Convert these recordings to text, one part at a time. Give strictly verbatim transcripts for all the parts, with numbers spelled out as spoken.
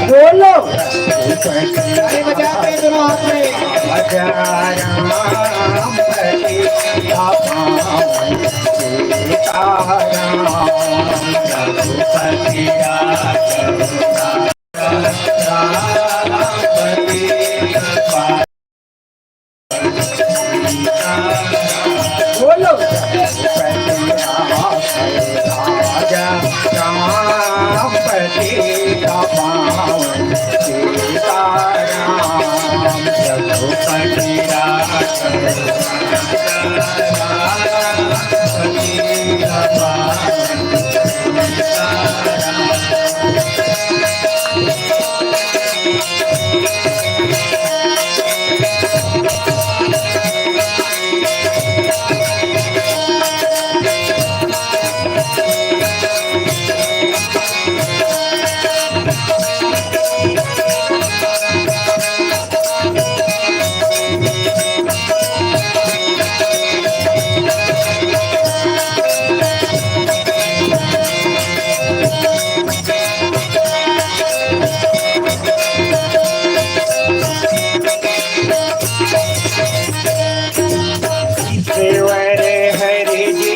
बोलो। अरे बजाते हैं दोनों हाथ में। बोलो। ईश्वर हरि जी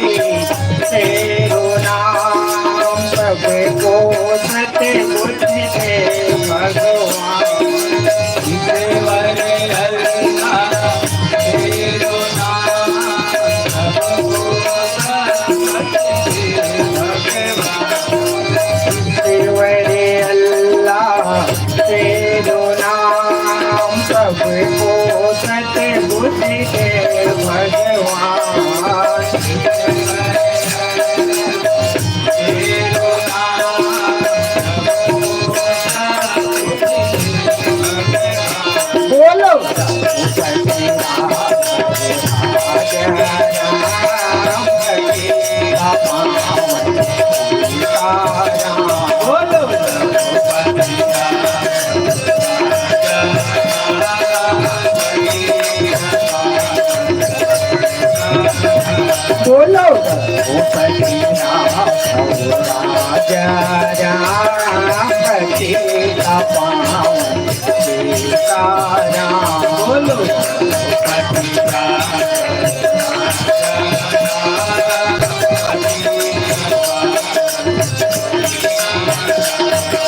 तेरो नाम, सबको सतबुद्धि दे भगवान। ईश्वर अल्लाह तेरो नाम, सबको सतबुद्धि दे भगवान। ईश्वर अल्लाह तेरो नाम, सबको सतबुद्धि दे भगवान। बोलो। बोलो। राजा राम सीता पावन सीताराम। बोलो।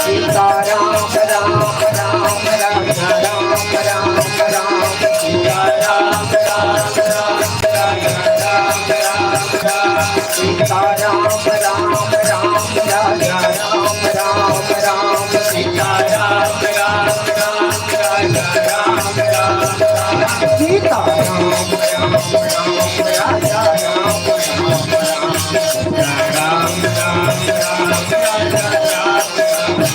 सीताराम राम राम राम राम राम राम। सीताराम राम राम राम राम राम। सीताराम राम राम राजा राम राम राम। सीताराम राम राम राजा राम राम राम। सीताराम राम राम राजा राम राम राम। राम राम राम राजा राम राम।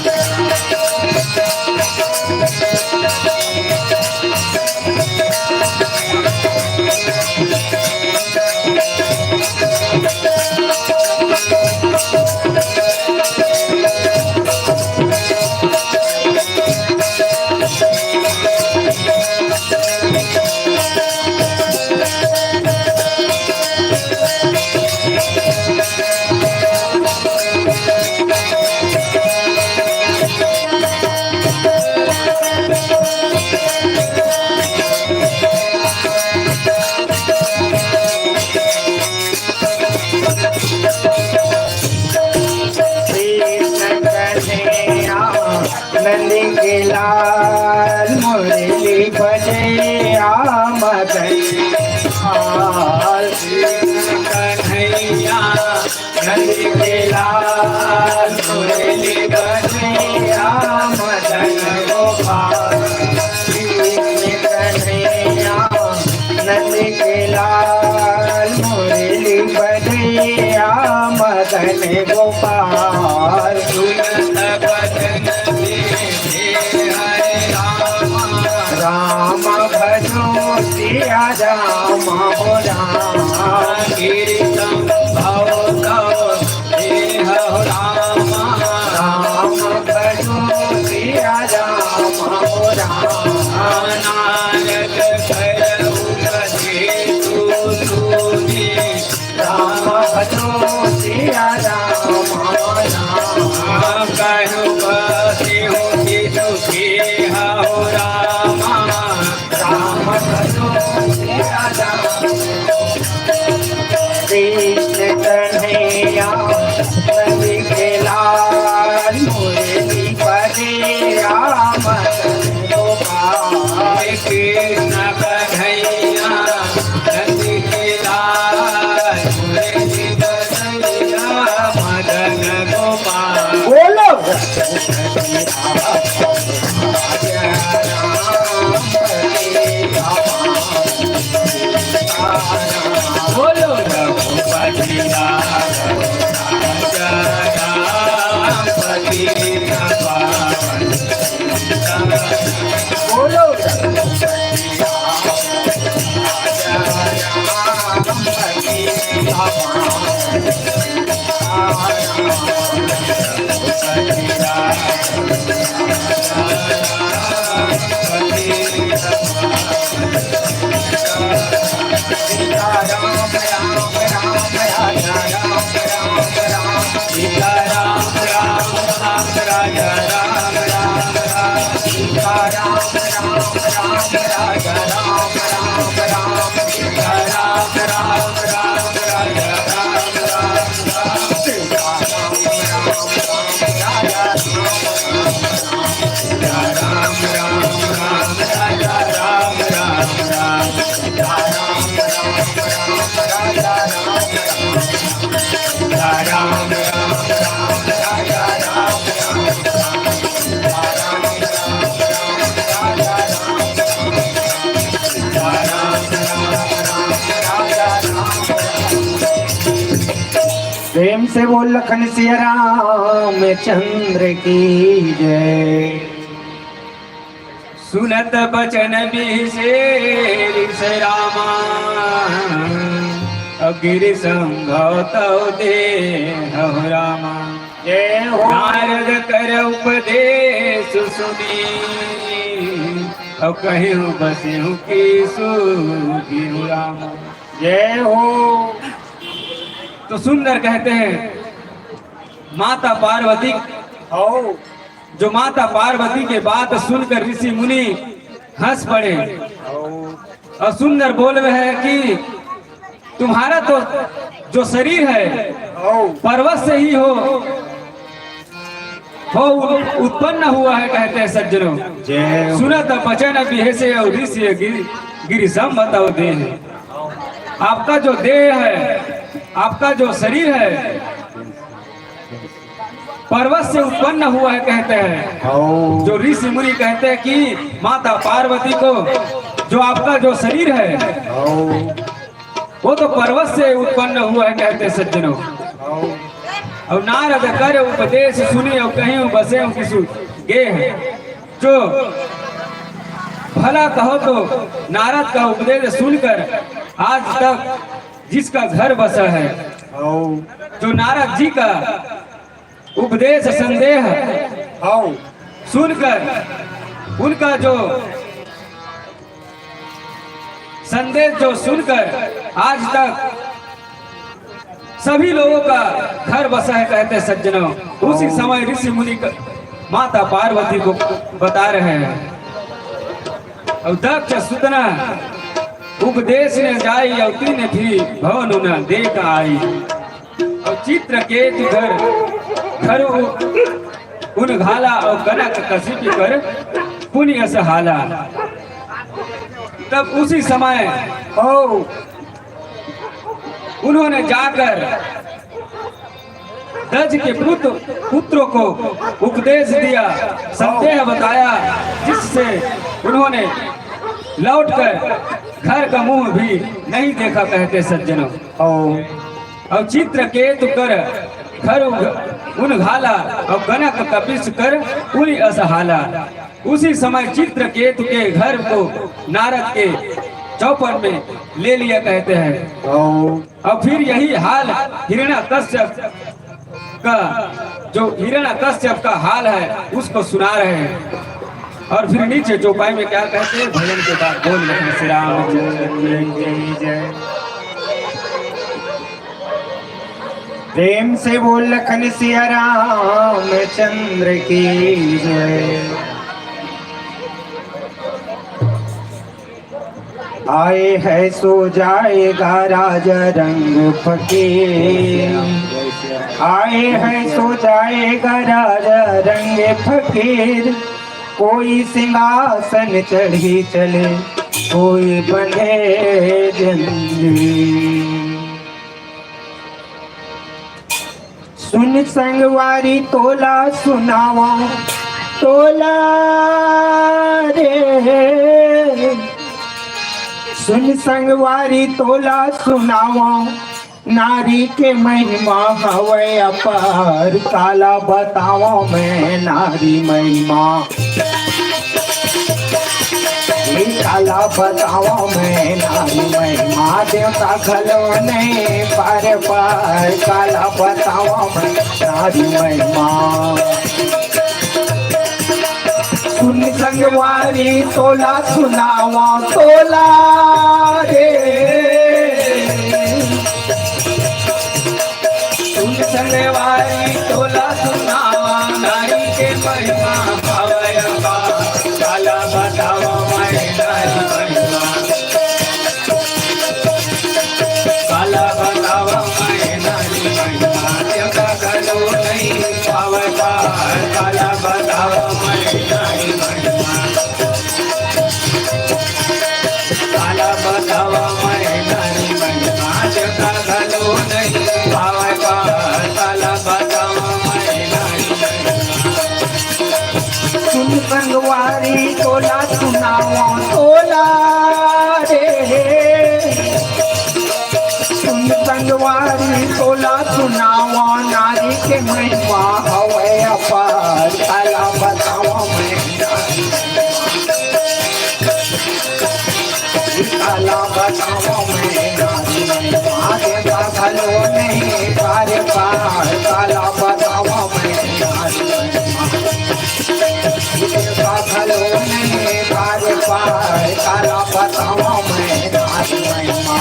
कृष्ण कन्हैया नंद के लाल, मुरली बजैया मदन लाल। कृष्ण कन्हैया नंद के लाल, मुरली बजैया मदन गोपाल। कृष्ण कन्हैया नंद के लाल, मुरली बजैया मदन गोपाल। सुनत बचन राम भजो सिया राम हो राम। कीर्तन भव तव देह राम नारद कर उपदेश सुनि राम भजो सिया राम। राम कहु बसहु कि सुखी हहु राम। राम भजो सिया राम। कृष्ण कन्हैया नंद के लाल, मुरली बजे राम गोपाल। कृष्ण कन्हैया नंद के लाल, मुरली बजे राम मदन गोपाल। बोलो। बोलो रघुपति राघव राजा राम पतित पावन। बोलो रघुपति राघव राजा राम पतित पावन। प्रेम से बोल लखन सिया रामचंद्र की जय। सुनत बचन बिहसे रिस रामा, अउ गिरि संभव तव देहु रामा। जय हो। नारद कर उपदेश सुनि, अउ कहेउ बसेउ कि सुखी हहु रामा। जय हो। तो सुंदर कहते हैं, माता पार्वती, हो। जो माता पार्वती के बात सुनकर ऋषि मुनि हंस पड़े। हो। और सुंदर बोल रहे हैं कि तुम्हारा तो जो शरीर है, हो। पर्वत से ही हो, हो उत-, उत्पन्न हुआ है, कहते हैं सज्जनों। जय हो। सुनत बचन बिहसे अउ ऋषि गिरि, गिरि संभव तव देहु। आपका जो देह है, आपका जो शरीर है, पर्वत से उत्पन्न हुआ है, कहते हैं। हो। जो ऋषि मुनि कहते हैं कि माता पार्वती को जो आपका जो शरीर है, हो। वो तो पर्वत से उत्पन्न हुआ है, कहते हैं सज्जनों। हो। अउ नारद कर उपदेश सुनि, अउ कहेउ बसेउ कि सु-, गेह। जो भला कहो तो नारद का उपदेश सुनकर आज तक जिसका घर बसा है, हो। जो नारद जी का उपदेश संदेह, हो। सुनकर उनका जो संदेश जो सुनकर आज तक सभी लोगों का घर बसा है, कहते सज्जनों। उसी समय ऋषि मुनि क-, माता पार्वती को बता रहे हैं। अउ दक्ष सुतना उपदेश न जाई, अउ तीन ठी भवन न देख आई। अउ चित्रकेतु घर, घर उ-, उन घाला अउ कनक कशिप कर पुनि अस हाला। तब उसी समय, हो। उन्होंने जाकर दज के पुत्र, पुत्रों को उपदेश दिया, संदेह बताया, जिससे उन्होंने लौटकर घर का मुंह भी नहीं देखा, कहते सज्जनों। हो। अउ चित्रकेतु कर घर उघ-, उन घाला, अउ कनक कपिस कर पुनि अस हाला। उसी समय चित्रकेतु के घर को नारद के चौपट में ले लिया, कहते हैं। हो। और फिर यही हाल हिरण्यकश्यप का, जो हिरण्यकश्यप का हाल है, उसको सुना रहे हैं। और फिर नीचे चौपाई में क्या कहते हैं, भजन के बाद बोल लखन श्री रामचंद्र की जय। प्रेम से बोल लखन सिया रामचंद्र की जय। आए है सो जाएगा राजा रंग फकीर, आए है सो जाएगा राजा रंग फकीर। कोई सिंहासन चढ़ी चले, कोई बने जंजीर। सुन संगवारी तोला सुनावा, तोला रे। सुन संगवारी तोला सुनावा, नारी के महिमा हवय अपार। काला बतावा मैं नारी महिमा, ए काला बतावा मैं नारी महिमा। देवता घलो नहीं पार पार। काला बतावा मैं नारी महिमा। सुन संगवारी तोला सुनावा, तोला रे। सुन संगवारी तोला सुनावा, नारी के महिमा हवय अपार। काला बतावा मैं नारी महिमा, काला बतावा मैं नारी महिमा। देवता घलो नहीं पावय पार। काला बतावा मैं नारी महिमा, काला बतावा मैं नारी महिमा। देवता घलो नहीं पावय पार। काला बतावा मैं नारी महिमा। सुन संगवारी तोला सुनावा, तोला रे। सुन संगवारी तोला सुनावा, नारी के महिमा हवय अपार। काला बतावा मैं नारी, काला बतावा मैं नारी, आगे का घलो नहीं पार पार। काला बतावा मैं नारी, आगे का घलो नहीं पार पार। काला बतावा मैं नारी महिमा।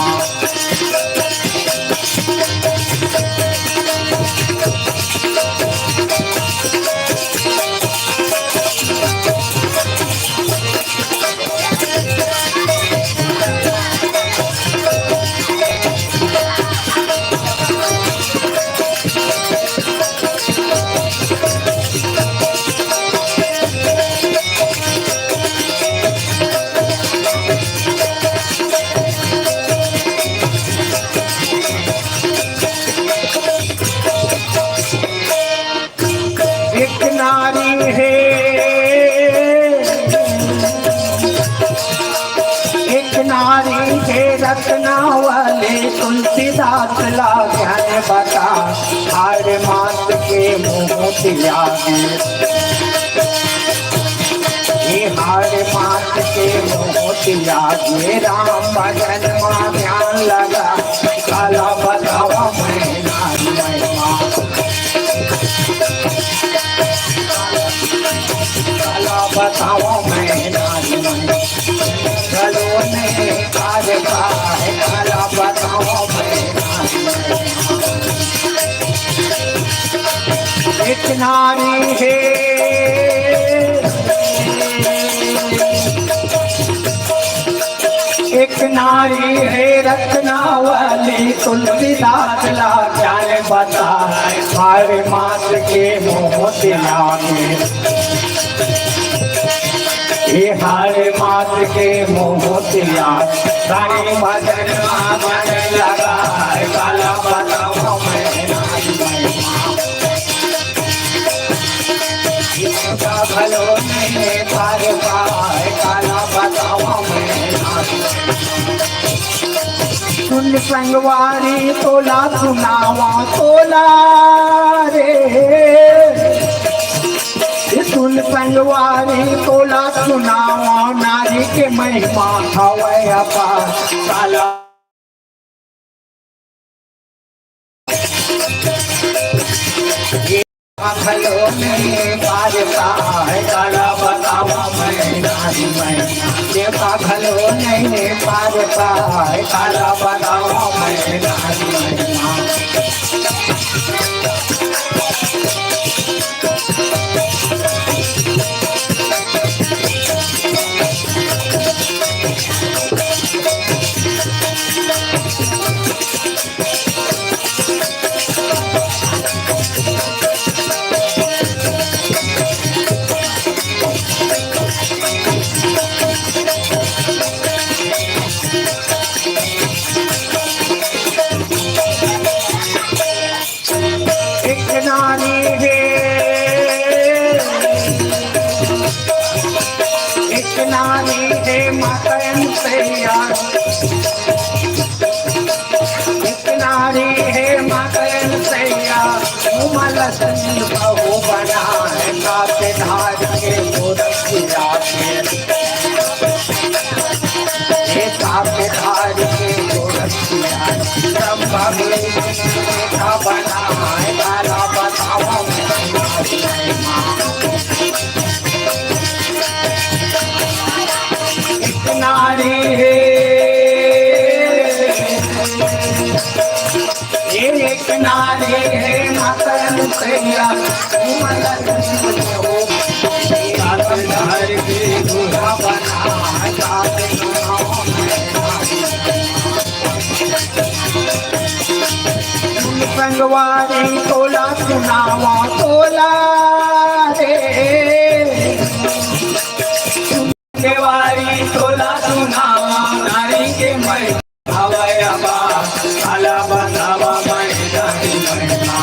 एक नारी हे, एक नारी हे रत्नावली, तुलसीदास ला ज्ञान बता, हार मात के मोतिया गे। हे हार मात के मोतिया गे, राम भजन मा ध्यान लगा। काला बतावा मैं नारी महिमा, काला बतावा मैं नारी महिमा। चलो नहीं काज का है, काला बतावा मैं नारी महिमा। एक नारी हे, एक नारी हे रत्नावली, तुलसीदास ला ज्ञान बताय, हार मात के मोतिया गे। हे हार मात के मोतिया, राम भजन मा मन लगाय, काला बतावा मैं नारी महिमा। का भलो नहीं पार पाय, काला बतावा मैं नारी। सुन संगवारी तोला सुनावा, तोला रे। सुन संगवारी तोला सुनावा, नारी के महिमा हवय अपार। काला भलो नहीं पार पाय, काला बतावा मैं महिमा देवता घलो नहीं पार पाए, काला बतावा मैं नारी महिमा। एक नारी हे, एक नारी हे माता अनुसैया, एक नारी हे माता अनुसैया, उमा लक्ष्मी बहू बना है, कांपे धार के गोरखिया के। हे कांपे धार के गोरखिया, ब्रह्मा विष्णु का बना है, काला बतावा मैं नारी हे। एक नारी हे माता अनुसैया, उमा लक्ष्मी बहू, कांपे धार के गोरखिया बना है, कांपे धार के। संगवारी तोला सुनावा तोला रे, संगवारी तोला सुनावा नारी के महिमा हवय अपार, काला बतावा मैं नारी महिमा।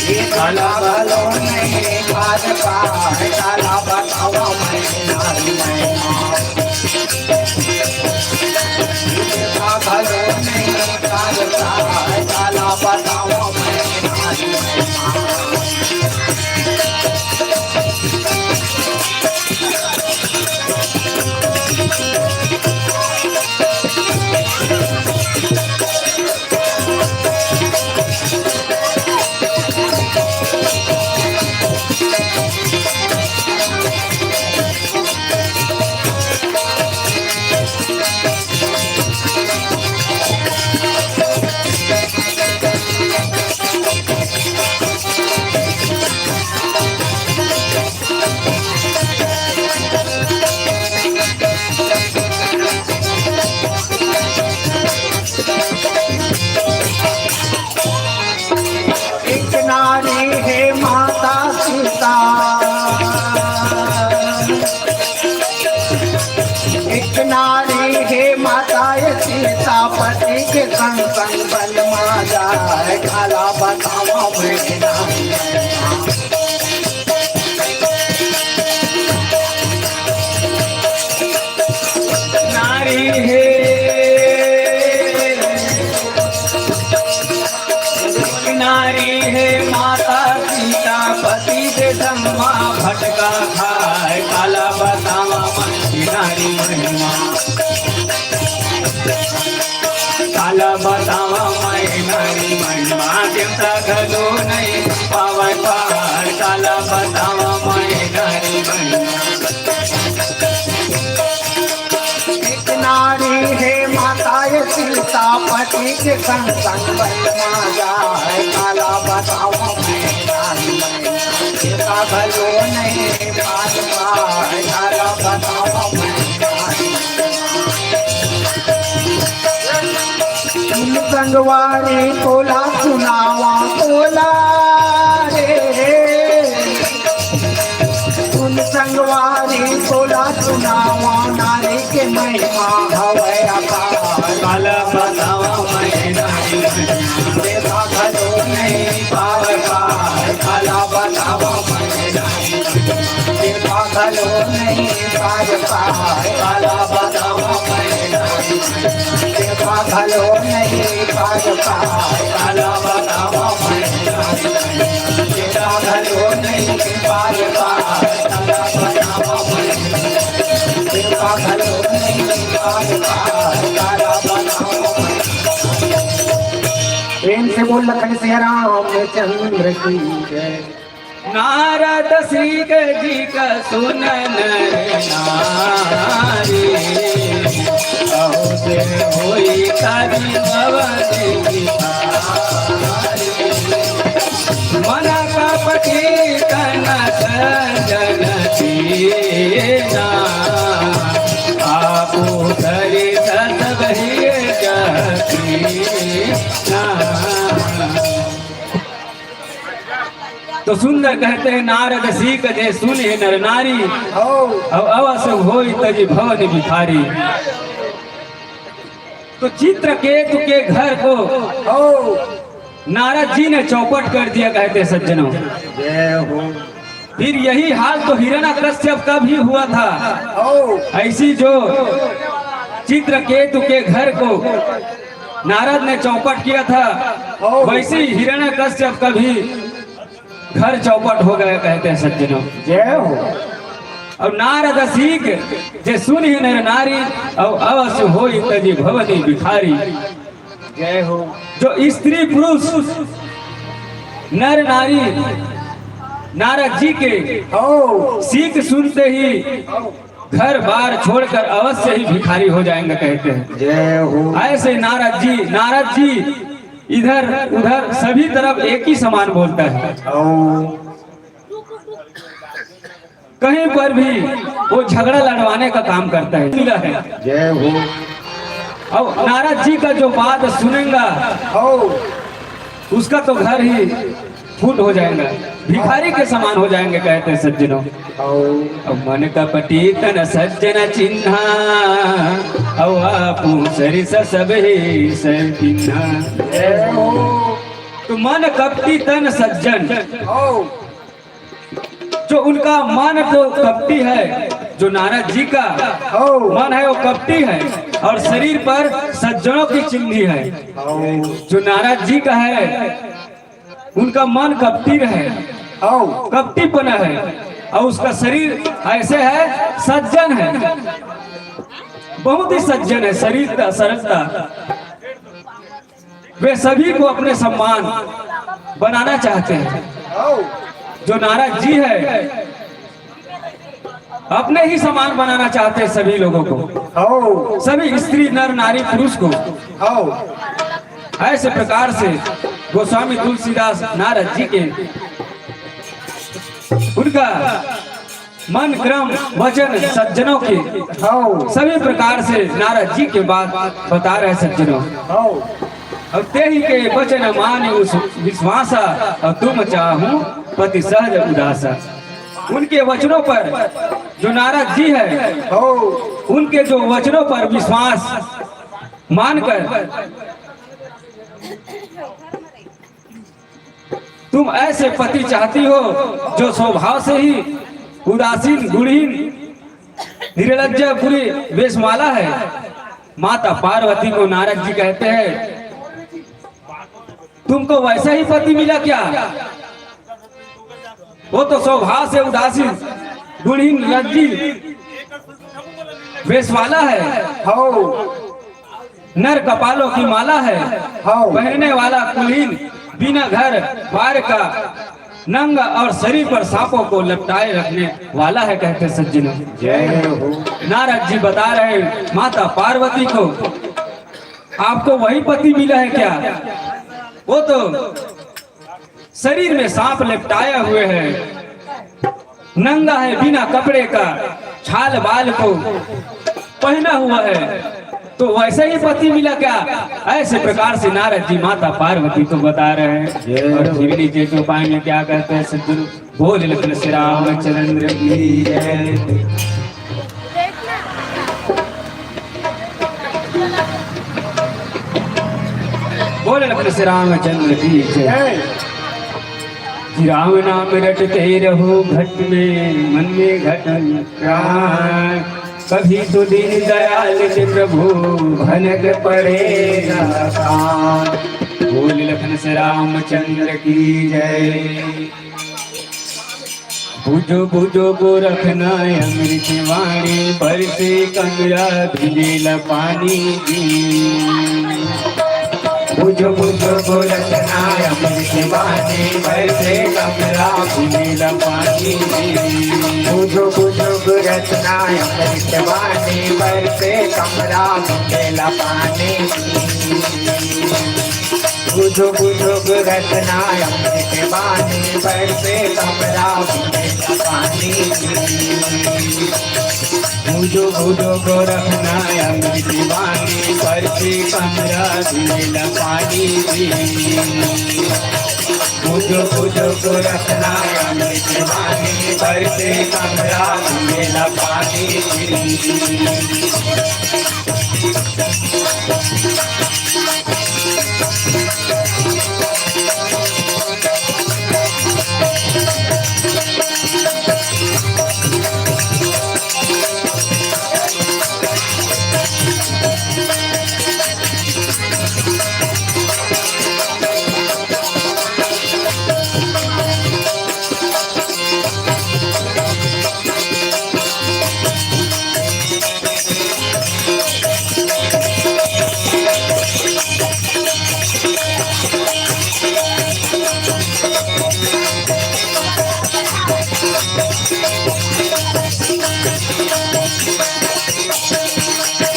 ये काला घलो नहीं पार पाए, काला बतावा मैं नारी महिमा। एक नारी हे माता सीता, एक नारी हे माता ये सीता, पति के संग संग वन मा जाए, काला बतावा मैं नारी। नारी हे, नारी हे माता सीता, पति के संग मा भटका खाए, काला बतावा मैं नारी महिमा। काला बतावा मैं नारी महिमा, देवता घलो नहीं पावय पार, काला बतावा मैं नारी महिमा। एक नारी हे माता ये सीता, पति के संग संग वन मा जाए, काला बतावा मैं नारी महिमा। देवता घलो नहीं पार पाए, काला बतावा मैं नारी महिमा। संगवारी तोला सुनावा तोला रे, सुन संगवारी तोला सुनावा, नारी के महिमा हवय अपार। काला बतावा मैं नारी महिमा, देवता घलो नहीं पावय पार। काला बतावा मैं नारी महिमा, देवता घलो नहीं पार पाए, काला बतावा मैं नारी महिमा। देवता घलो नहीं पार पाए, काला बतावा मैं नारी महिमा। देवता घलो नहीं पार पाए, काला बतावा मैं नारी महिमा। देवता घलो नहीं पार पाए, काला बतावा मैं नारी महिमा। प्रेम से बोल लखन सिया रामचंद्र की जय। नारद श्री के जी का सुन नर नारी, अहो से होई तारी भवन की तारी। मन कपटी तन सजन दीना, आपो धरि सत भई जाती ना। तो सुंदर कहते हैं, नारद सीख जे सुने नर नारी, हो। और अवश्य होई तजी भवन भिखारी। तो चित्रकेतु के घर को हो। नारद जी ने चौपट कर दिया, कहते सज्जनों। जय हो। फिर यही हाल तो हिरण्यकश्यप का भी हुआ था। हो। ऐसी जो चित्रकेतु के घर को नारद ने चौपट किया था, हो। वैसे ही हिरण्यकश्यप का भी घर चौपट हो गया, कहते हैं सज्जनों। जय हो। और नारद सीख जे सुनी नर नारी, और अवश्य होई तजी भवनी भिखारी। जय हो। जो स्त्री पुरुष नर नारी नारद जी के हो। सीख सुनते ही घर बार छोड़कर अवश्य ही भिखारी हो जाएंगे, कहते हैं। जय हो। ऐसे नारद जी, नारद जी इधर उधर सभी तरफ एक ही समान बोलता है। हो। कहीं पर भी वो झगड़ा लड़वाने का काम करता है, मिला है। जय हो। अब नारद जी का जो बात सुनेगा, हो। उसका तो घर ही फूट हो जाएगा, भिखारी के समान हो जाएंगे, कहते हैं सज्जनों। हो। अब मन कपटी तन सज्जन चिन्हा, अब आपू सरिस सब ही सर चिन्हा। जय हो। तो मन कपटी तन सज्जन, हो। जो उनका मन तो कपटी है, जो नारद जी का हो। मन है वो कपटी है, और शरीर पर सज्जनों की चिन्ही है। हो। जो नारद जी का है, उनका मन कपटी रहे, हो। कपटीपना है, और उसका शरीर ऐसे है, सज्जन है, बहुत ही सज्जन है, शरीर का सरलता। वे सभी को अपने समान बनाना चाहते हैं। जो नारद जी है, अपने ही समान बनाना चाहते हैं सभी लोगों को, हो। सभी स्त्री, नर, नारी, पुरुष को। हो। ऐसे प्रकार से गोस्वामी तुलसीदास नारद जी के, उनका मन, क्रम, वचन सज्जनों के, हो। सभी प्रकार से नारद जी के बात बता रहे सज्जनों। हो। और तेहि के वचन मानि उस विश्वासा, और तुम चाहूं पति सहज उदासा। उनके वचनों पर जो नारद जी है, हो। उनके जो वचनों पर विश्वास मानकर तुम ऐसे पति चाहती हो जो स्वभाव से ही उदासीन, गुणहीन, निर्लज्ज, बुरी वेशमाला है। माता पार्वती को नारद जी कहते हैं, तुमको वैसा ही पति मिला क्या? वो तो स्वभाव से उदासीन, गुणहीन, लज्जी, वेशमाला है। हो। नर कपालों की माला है। हो। पहनने वाला कुलीन, बिना घर बार का, नंगा और शरीर पर सांपों को लपटाए रखने वाला है, कहते सज्जनों। जय हो। नारद जी बता रहे माता पार्वती को, आपको वही पति मिला है क्या? वो तो शरीर में सांप लपटाए हुए है, नंगा है, बिना कपड़े का, छाल बाल को पहना हुआ है, तो वैसा ही पति मिला क्या? ऐसे प्रकार से नारद जी माता पार्वती को बता रहे हैं। और फिर नीचे चौपाई में क्या कहते हैं सज्जन? बोल लखन श्री रामचंद्र की जय। बोल लखन श्री रामचंद्र की जय। श्री राम नाम रटते रहो घट में, मन में घट प्राण। कभी तो दीन दयाल से प्रभु भनक पड़े ना कान। बोल लखन श्री रामचंद्र की जय। बुझो बुझो गोरखनाथ अमृत वाणी, बरसे कमरा भिजेला पानी जी। बुझो बुझो गोरखनाथ अमृत बानी, बरसे कमरा भूमि लपानी। बुझो बुझो गोरखनाथ अमृत बानी, बरसे कमरा भूमि लपानी। बुझो बुझो गोरखनाथ अमृत बानी, बरसे कमरा भूमि लपानी। बुझो बुझो गोरखनाथ अमृत बानी, बरसे कमरा भूमि लपानी। बुझो बुझो गोरखनाथ अमृत बानी, बरसे कमरा भूमि लपानी।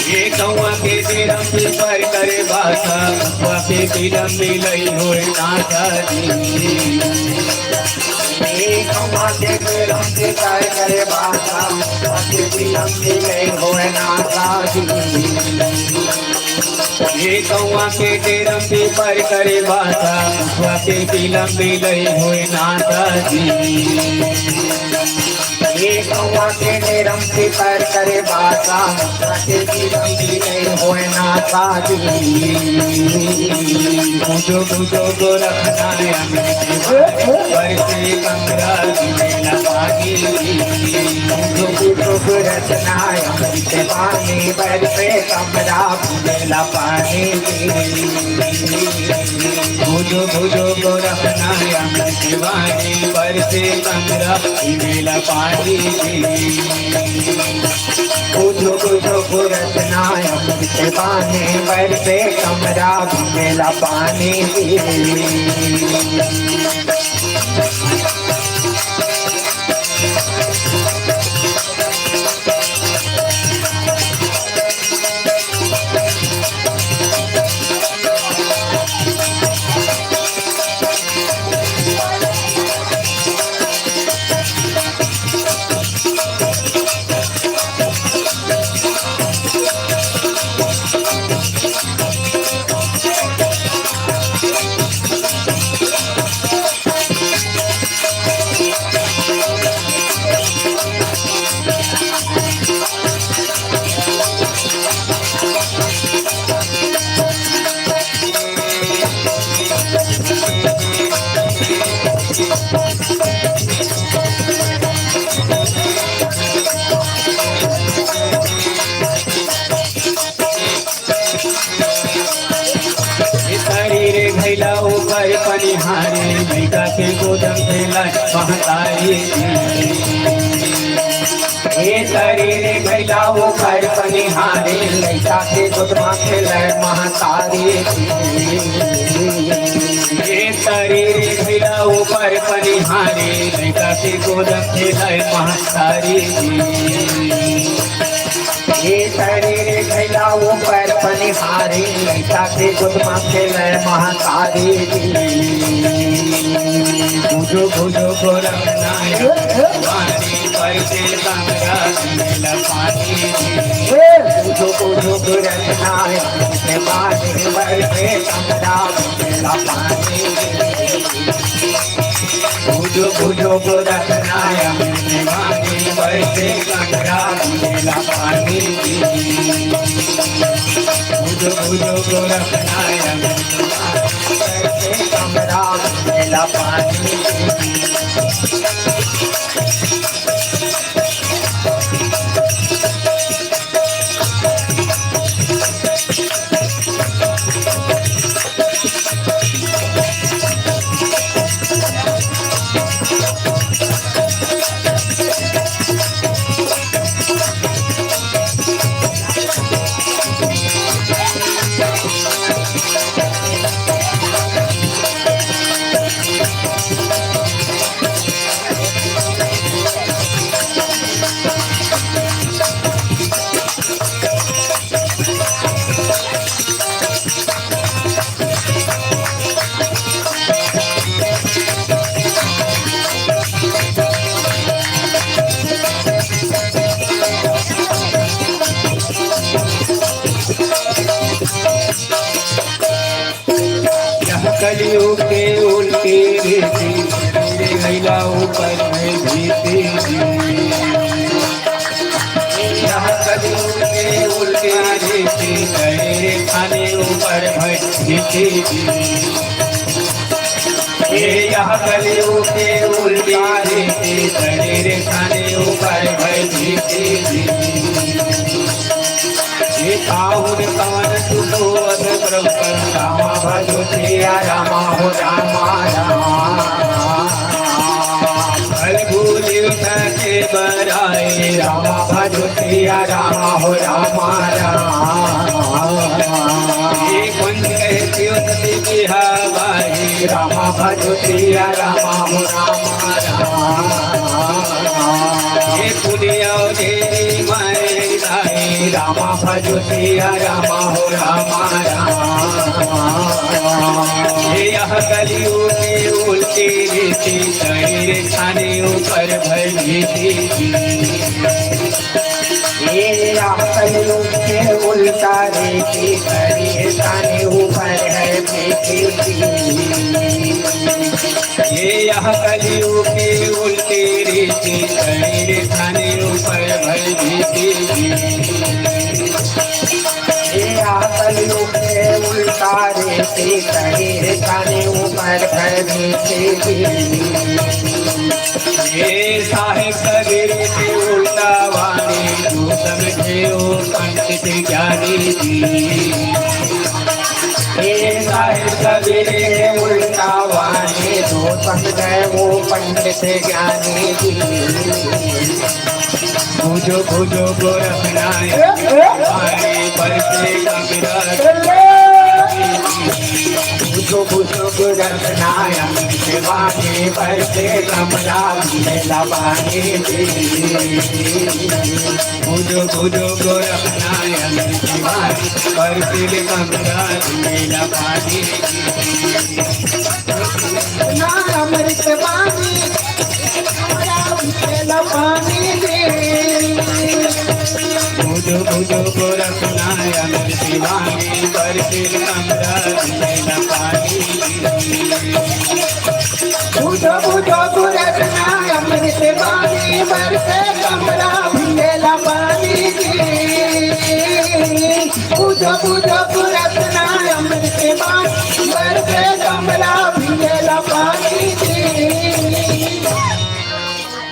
ये कौआ के डेरा पीपर करे बासा, कौआ के बिलम मिलई होए ना शादी। ये कौआ के डेरा पीपर करे बासा, कौआ के बिलम मिलई होए ना शादी। ये कौआ के डेरा पीपर करे बासा, कौआ के बिलम मिलई होए ना शादी। ये कौआ के डेरा पीपर करे बासा, कौआ के बिलम मिलई होए ना शादी। बुझो बुझो गोरखनाथ अमृत बानी, बरसे कमरा भूमि लपानी। बुझो बुझो गोरखनाथ अमृत बानी, बरसे कमरा भूमि लपानी। बुझो बुझो गोरखनाथ अमृत बानी, बरसे कमरा भूमि लपानी। बुझो बुझो गोरखनाथ अमृत बानी, बरसे कमरा भूमि लपानी। ए तारी रे भैला ओकर पनिहारी, लइका के गोदम खेला महतारी। ए तारी रे भैला ओकर पनिहारी, लइका के गोदमा खेला महतारी। ए तारी रे भैला ओकर पनिहारी, लइका के गोदम खेला महतारी। ए तारी रे भैला ओकर पनिहारी, लइका के गोदमा खेला महतारी। बुझो बुझो गोरखनाथ अमृत बानी, बरसे कमरा भूमि लपानी। बुझो बुझो गोरखनाथ अमृत बानी, बरसे कमरा भूमि लपानी। बुझो बुझो गोरखनाथ अमृत बानी, बरसे कमरा भूमि लपानी। बुझो बुझो गोरखनाथ अमृत बानी, बरसे कमरा भूमि लपानी। कलयुग के उल्टी रीति, तेरे भैला ऊपर है भीति जी। यह कलयुग के उल्टी रीति, तेरे खाने ऊपर है भीति जी। ये यह कलयुग के उल्टी रीति, तेरे खाने ऊपर है भीति जी। ये पाहुन पवन सुतोष प्रभु रामा भजो सिया रामा हो रामा रामा। फल फूल उठा के बराए रामा भजो सिया रामा हो रामा रामा। ये कुंज कहे शिव सती की हवाई रामा भजो सिया रामा हो रामा रामा। ये पुनिया देवी माए रामा भजो सिया रामा हो रामा रामा। ये यह कलयुग की उल्टी रीति, तेरे खाने ऊपर भय भीति। ये यह कलयुग के उल्टा रीति, तेरे खाने ऊपर है भीति। ये यह कलयुग की उल्टी रीति, तेरे खाने ऊपर भय भीति। ये यह कलयुग के उल्टा रीति, तेरे खाने ऊपर भय भीति। ये साहेब कबीर की उल्टा वाणी, जो समझे वो पंडित ज्ञानी जी। हे साहेब कबीर के उल्टा वाणी, जो समझे वो पंडित ज्ञानी जी। बुझो बुझो गोरखनाथ, पानी पर से कमरा। बुझो बुझो गोरखनाथ, पानी पर से कमरा, मिला पानी जी। बुझो बुझो गोरखनाथ, पानी पर से कमरा, मिला पानी जी। ना अमृत पानी, हमरा उठेला पानी दे। बुझो बुझो गोरखनाथ, अमृत पानी, बरसेल हमरा उठेला पानी। बुझो बुझो गोरखनाथ, अमृत पानी, बरसेल हमरा उठेला पानी दे। बुझो बुझो गोरखनाथ, अमृत पानी, बरसेल हमरा उठेला पानी दे।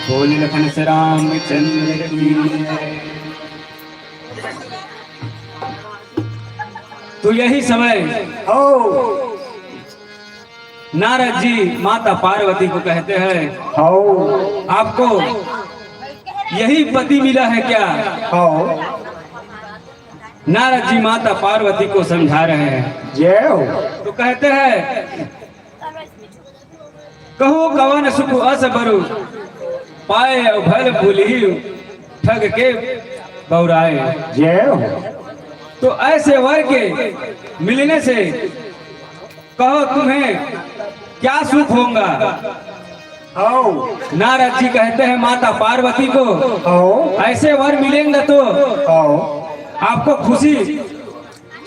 बोल लखन से रामचंद्र की। तो यही समय हो। नारद जी माता पार्वती को कहते हैं, हो। आपको यही पति मिला है क्या? हो। नारद जी माता पार्वती को समझा रहे हैं। जय हो। तो कहते हैं, कहूँ कवन सुख अस बरु, पाए अउ भल भुलही ठग के बौराए। जय हो। तो ऐसे वर के मिलने से कहो तुम्हें क्या सुख होगा? आओ। नारद जी कहते हैं माता पार्वती को, आओ। ऐसे वर मिलेंगे तो आओ। आपको खुशी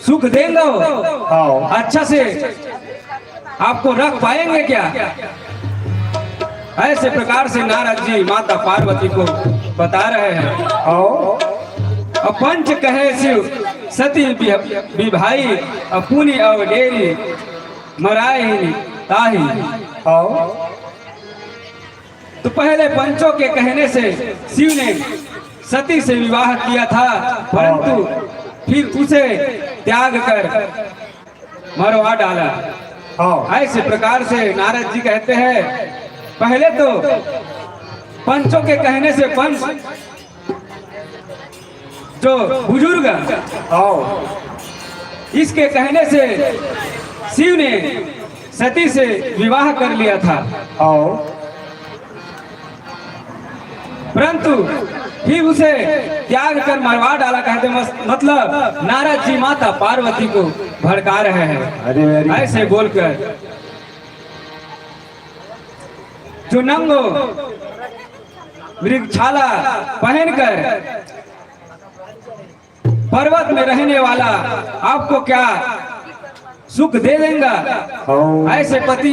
सुख देंगे वो? आओ। अच्छा से आपको रख पाएंगे क्या? ऐसे प्रकार से नारद जी माता पार्वती को बता रहे हैं। आओ। अब पंच कहे शिव सती विह-, विभाई, अब पुनि अवडेरी मराए ताही। आओ। तो पहले पंचों के कहने से शिव ने सती से विवाह किया था, परंतु फिर उसे त्याग कर मरवा डाला। हाँ। ऐसे प्रकार से नारद जी कहते हैं, पहले तो पंचों के कहने से पंच जो बुजुर्ग, आओ। इसके कहने से शिव ने सती से विवाह कर लिया था। आओ। परंतु फिर उसे त्याग कर मरवा डाला, कहते मस-, मतलब नारद जी माता पार्वती को भड़का रहे हैं। अरे, अरे। ऐसे बोलकर जो नंगो मृगछाला पहनकर पर्वत में रहने वाला आपको क्या सुख दे देगा। हाँ। ऐसे पति,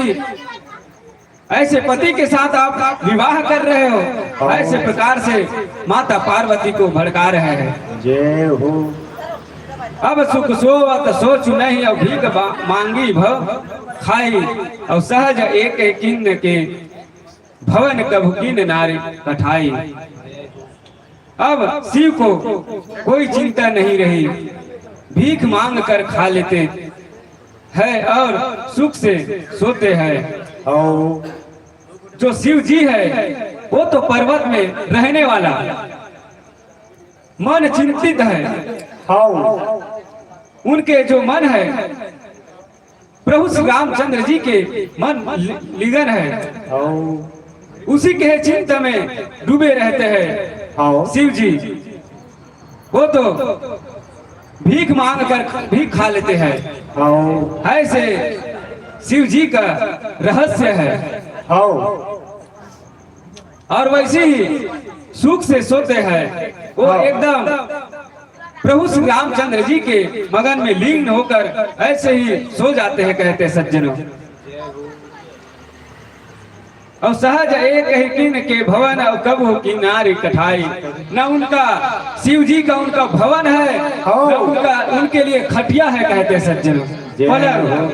ऐसे पति के साथ आप विवाह कर रहे हो, हाँ। ऐसे प्रकार से माता पार्वती को भड़का रहे हैं। जय हो। अब सुख सोवत सोच नहीं, और भीख बा-, मांगी भव खाई, और सहज एक किन्न के भवन कभु कीन नारी कठाई। अब शिव को कोई चिंता नहीं रही, भीख मांग कर खा लेते हैं और सुख से सोते हैं। और जो शिव जी है, वो तो पर्वत में रहने वाला, मन चिंतित है। हाँ। उनके जो मन है, प्रभु श्री रामचंद्र जी के मन लि-, लिगन है। हाँ। उसी के चिंता में डूबे रहते हैं। हाँ। शिव जी, वो तो भीख मांग कर भी खा लेते हैं। हाँ। ऐसे शिव जी का रहस्य है। हाँ। और वैसे ही सुख से सोते हैं। वो हाँ। एकदम प्रभु श्री रामचंद्र जी के मगन में लीन होकर ऐसे ही सो जाते हैं, कहते सज्जनों। और सहज एक ही किन्न के भवन, और कभु कीन नारी कठाई। न उनका, शिव जी का उनका भवन है, हाँ। न उनका, उनके लिए खटिया है, कहते सज्जनों। जय पलंग। हो।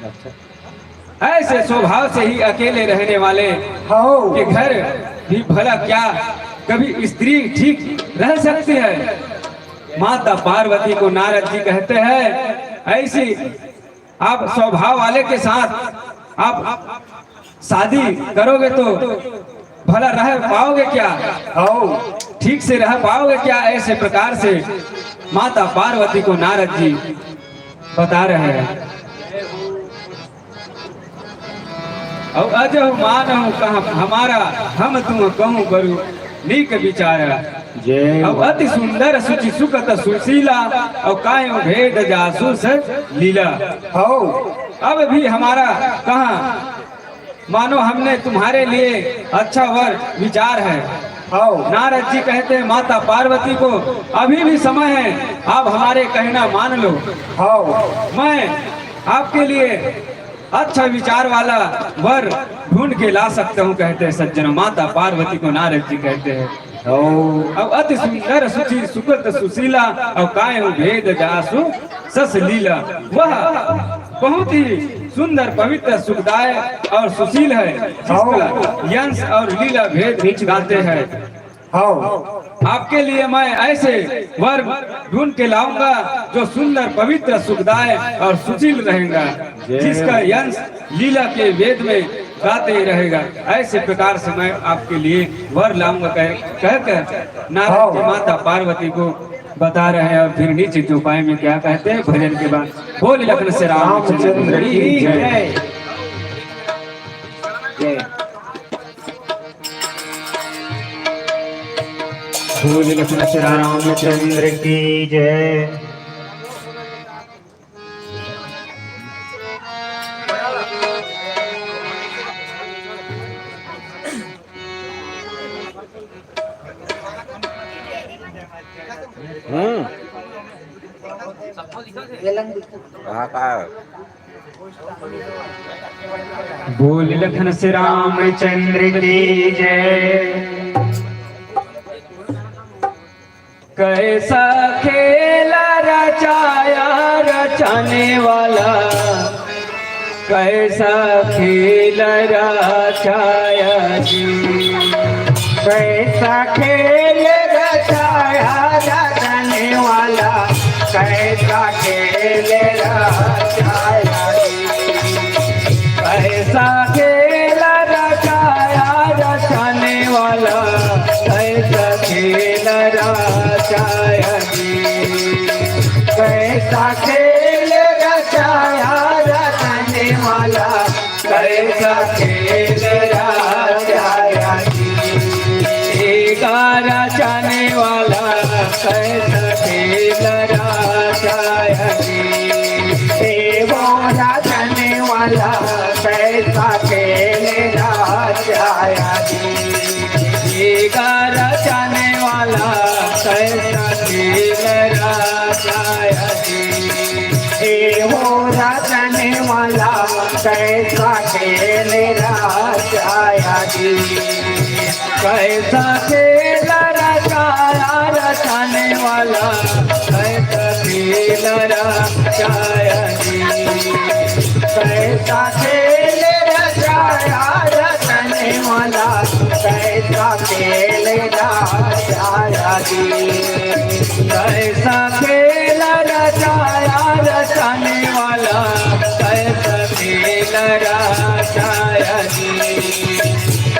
अच्छा। ऐसे स्वभाव से ही अकेले रहने वाले हाँ। के घर भी भला क्या कभी स्त्री ठीक रह सकती है? माता पार्वती को नारद जी कहते हैं, ऐसी आप स्वभाव वाले के साथ आप शादी करोगे तो भला रह पाओगे क्या? आओ। ठीक से रह पाओगे क्या? ऐसे प्रकार से माता पार्वती को नारद जी बता रहे हैं। और अजहु मानहु कहा हमारा, हम तुम कहूँ बरु नीक विचारा। जय। और अति सुंदर सुचि सुकत सुशीला, और कायो भेद जासु सस लीला। हो। अब भी हमारा कहा, मानो हमने तुम्हारे लिए अच्छा वर विचार है। हो। नारद जी कहते हैं, माता पार्वती को अभी भी समय है, आप हमारे कहना मान लो। हो। मैं आपके लिए अच्छा विचार वाला वर ढूंढ के ला सकता हूँ, कहते हैं सज्जनों। माता पार्वती को नारद जी कहते हैं। हो। अब अति सुंदर सुचि सुकृत सुशीला, और कायो भेद जासु सस लीला। वह बहुत ही सुंदर, पवित्र, सुखदाय और सुशील है, जिसका हो। यंश और लीला भेद गाते हैं। हाँ। आपके लिए मैं ऐसे वर ढूंढ के लाऊंगा जो सुंदर, पवित्र, सुखदाय और सुशील रहेगा, जय। जिसका यंश लीला के वेद में गाते ही रहेगा। ऐसे प्रकार से मैं आपके लिए वर लाऊंगा, कह, कहकर नारद जी हाँ। माता पार्वती को बता रहे हैं। और फिर नीचे चौपाई में क्या कहते हैं भजन के बाद, बोल लखन से रामचंद्र की जय। जय। बोल लखन से रामचंद्र की जय। हम्म। हाँ, का? बोल लखन से रामचंद्र की जय। कैसा खेल रचाया रचाने वाला, कैसा खेल रचाया जी। कैसा खेल रचाया रचाने वाला, कैसा खेल रचाया जी। कैसा खेल रचाया रचाने वाला, कैसा खेल रचाया जी। कैसा खेल रचाया रचाने वाला, कैसा खेल रचाया जी। एक रचाने वाला, कैसा खेल रचाया जी। देवो रचाने वाला, कैसा खेल रचाया जी। एक रचाने वाला, कैसा खेल रचाया जी। वाला कैसा खेल रचाया जी, कैसा खेल रचाया रचने वाला, कैसा खेल रचाया जी, कैसा खेल रचाया रचने वाला, कैसा खेल रचाया जी, कैसा खेल रचाया रचने वाला, कैसा खेल रचाया जी,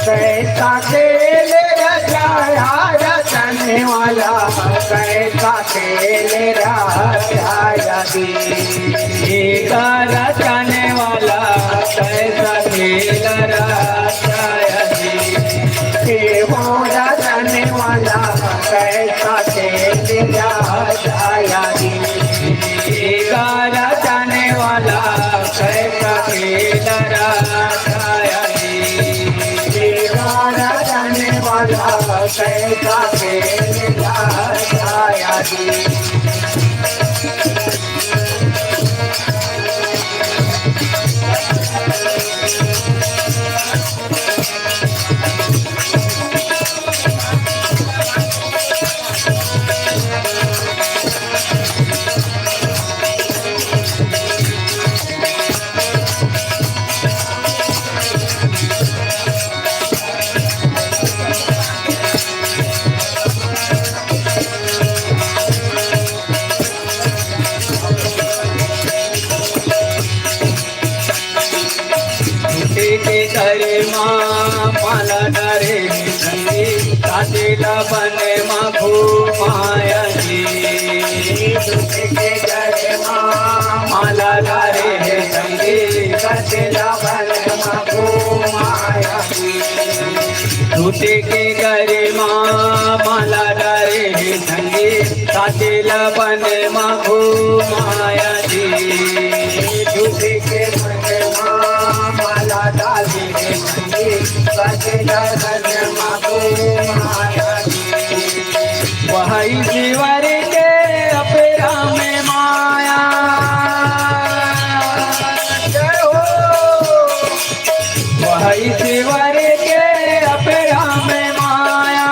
कैसा खेल रचाया रचने वाला, कैसा खेल रचाया जी, का रचने वाला, कैसा खेल रचाया जी, के हो रचने वाला, कैसा खेल रचाया जी, का रचने वाला, कैसा खेल रचाया जी, के हो रचने वाला, कैसा खेल रचाया जी। झूठे के करे माँ माला डारे हे संगी, साथे ला बन माँ घुमाया जी। झूठे के करे माँ माला डारे हे संगी, साथे ला बन माँ घुमाया जी। झूठे के करे माँ माला डारे हे संगी, साथे ला बन माँ घुमाया जी। झूठे के मन माँ माला डाले रे संगी, सच दर्शन माँ घुमाया जी। वही शिवर के अपेरा में माया, जय हो। वही शिवर के अपेरा में माया,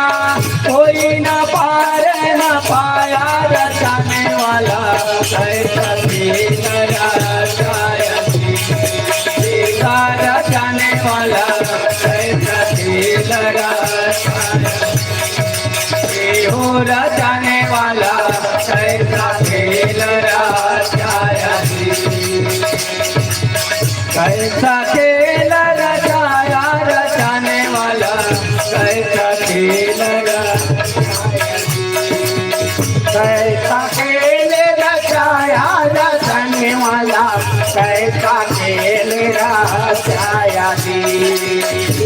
कोई ना पार ना पाया रचाने वाला, कैसा खेल रचाया जी। देखा रचाने वाला, कैसा खेल रचाया। ये हो रचाने वाला, कैसा खेल रचाया जी। कैसा खेल रचाया रचाने वाला, कैसा खेल रचाया। कैसा खेल रचाया रचाने वाला, कैसा खेल रचाया जी।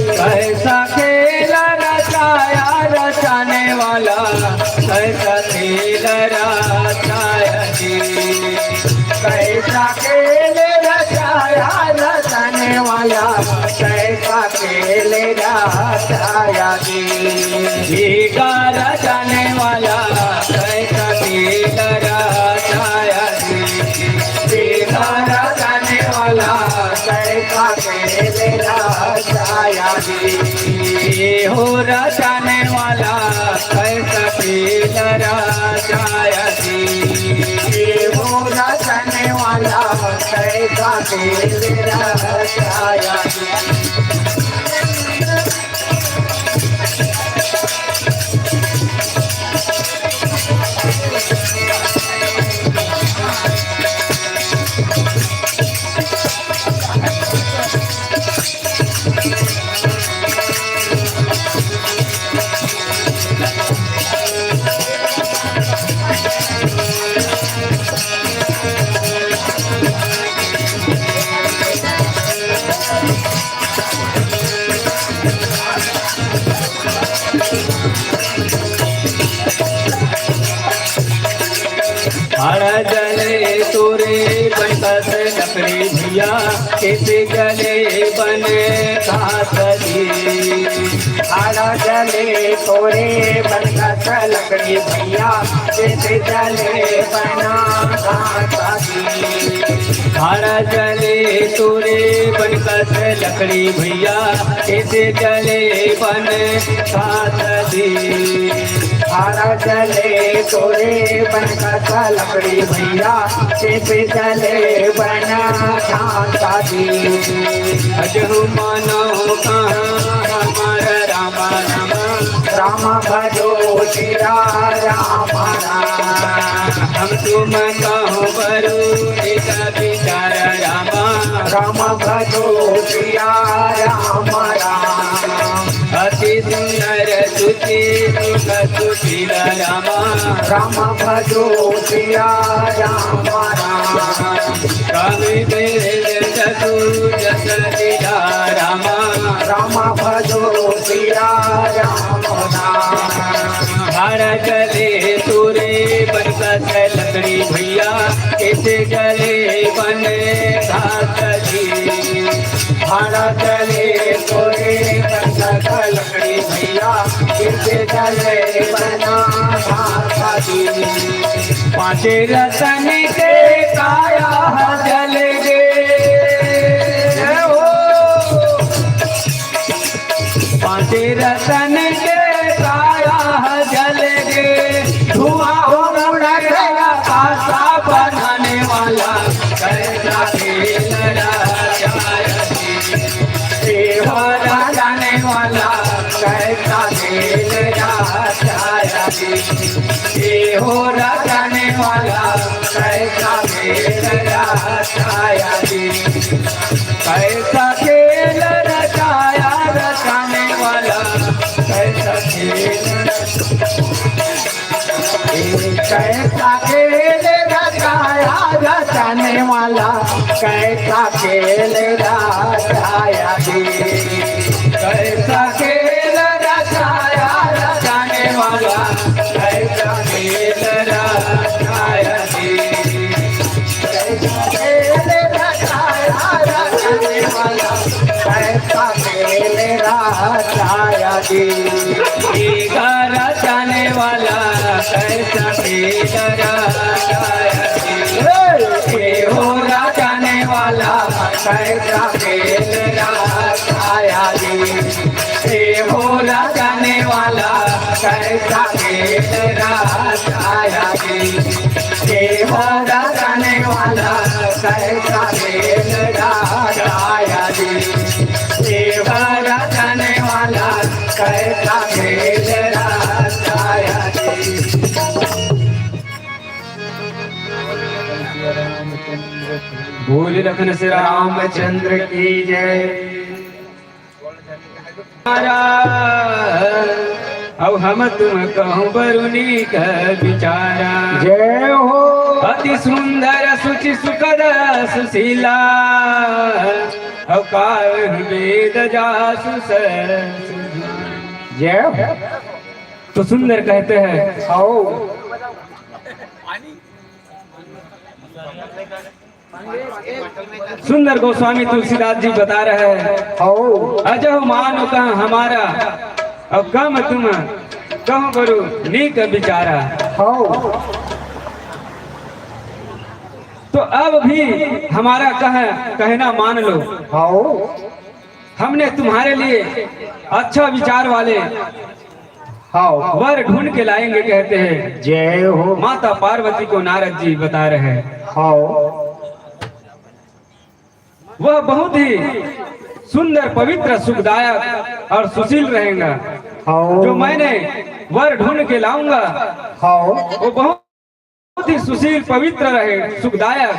कैसा खेल रचाया रचाने वाला, कैसा खेल रचाया जी। कैसा खेल रचाया रचाने वाला, कैसा खेल रचाया जी। ये का रचाने वाला, कैसा खेल रचाया जी। ये का रचाने वाला, कैसा खेल रचाया जी। ये हो रचाने वाला, कैसा खेल रचाया जी। ये हो रचाने वाला, कैसा खेल रचाया जी। लकड़ी भैया, कैसे जले बन का सजी। हारा जले तोरे बन का लकड़ी भैया, कैसे जले बना का सजी। हारा जले तोरे बन का लकड़ी भैया, कैसे जले बन का सजी। हारा जले तोरे बन का लकड़ी भैया, कैसे जले बना का सजी। अजहु मानो कहाँ हमारा रामा रामा। राम भजो सिया राम राम। हम तुम कहूँ बरु नित विचार रामा। राम भजो सिया राम राम। अति सुंदर सुचि सुख सुशील रामा। राम भजो सिया राम राम। कवि तेज जसु जस लीला रामा। राम भजो सिया राम राम। हर जले तोरे बन का लकड़ी भैया, कैसे जले बन का सजी। हारा जले तोरे बन का लकड़ी भैया, कैसे जले बना का सजी। पाँचे रतन के काया जल गे। जय हो। पाँचे रतन के काया जल गे। धुआं उड़ गया, आशा बनाने वाला कैसा खेल रचाया जी। सेवा जाने वाला कैसा खेल रचाया जी। सेवा जाने वाला कैसा खेल रचाया जी। कैसा खेल रचाया रचाने वाला, कैसा खेल कैसा खेल रचाया रचाने वाला, कैसा खेल रचाया जी। कैसा खेल रचाया रचाने वाला, कैसा खेल रचाया जी। कैसा खेल रचाया रचाने वाला, कैसा खेल रचाया जी। खेल रचाने वाला कैसा खेल रचाया जी। हे! खेल रचाने वाला कैसा खेल रचाया जी। खेल रचाने वाला कैसा खेल रचाया जी। खेल रचाने वाला कैसा खेल रचाया जी। खेल रचाने वाला कैसा खेल रचाया जी। बोल लखन से रामचंद्र की जय। अब हम तुम कहूँ बरु नीक विचारा। जय हो। अति सुंदर सुचि सुखद सुशीला, अब काल वेद जासु स-। जय हो। तो सुंदर कहते हैं। आओ। सुंदर गोस्वामी तुलसीदास जी बता रहे हैं, हौ। अजहु मानु कह हमारा, अब कम तुम कहूँ बरु नीक विचारा। हौ। तो अब भी हमारा कह, कहना मान लो। हौ। हमने तुम्हारे लिए अच्छा विचार वाले हाँ। वर ढूंढ के लाएंगे कहते हैं। जय हो। माता पार्वती को नारद जी बता रहे हैं। हाँ। वह बहुत ही सुंदर, पवित्र, सुखदायक और सुशील रहेगा। हाँ। जो मैंने वर ढूंढ के लाऊंगा, हाँ। वो बहुत बहुत ही सुशील, पवित्र रहे, सुखदायक,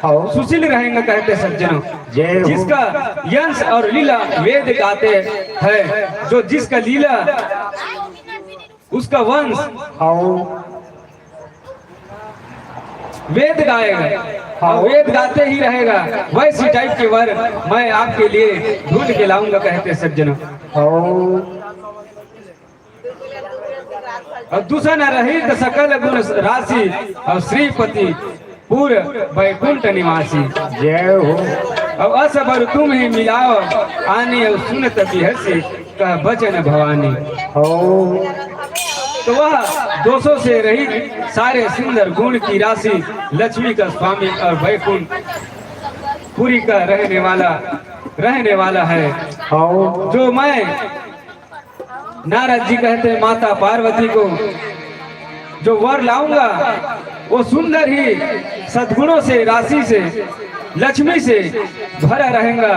हाँ। सुशील रहेंगे कहते सज्जनों। जय हो। जिसका यश और लीला वेद गाते हैं, जो जिसका लीला, उसका वंश, हाँ। वेद गाएगा, हाँ। और वेद गाते ही रहेगा, वैसी टाइप के वर मैं आपके लिए ढूंढ के लाऊंगा कहते सज्जनों। हाँ। और दूसरा न रहित सकल गुण राशि और श्रीपति, पूर बैकुंठ निवासी। जय हो। अउ अस बर तुम्हें मिलाव आनी, अउ सुनत बिहसी कह बचन भवानी। हो। तो वह दोषों से रहित, सारे सुंदर गुण की राशि, लक्ष्मी का स्वामी और बैकुंठ पुरी का रहने वाला, रहने वाला है। हो। जो मैं नारद जी कहते हैं, माता पार्वती को जो वर लाऊंगा, वो सुंदर ही सद्गुणों से, राशि से, लक्ष्मी से भरा रहेगा,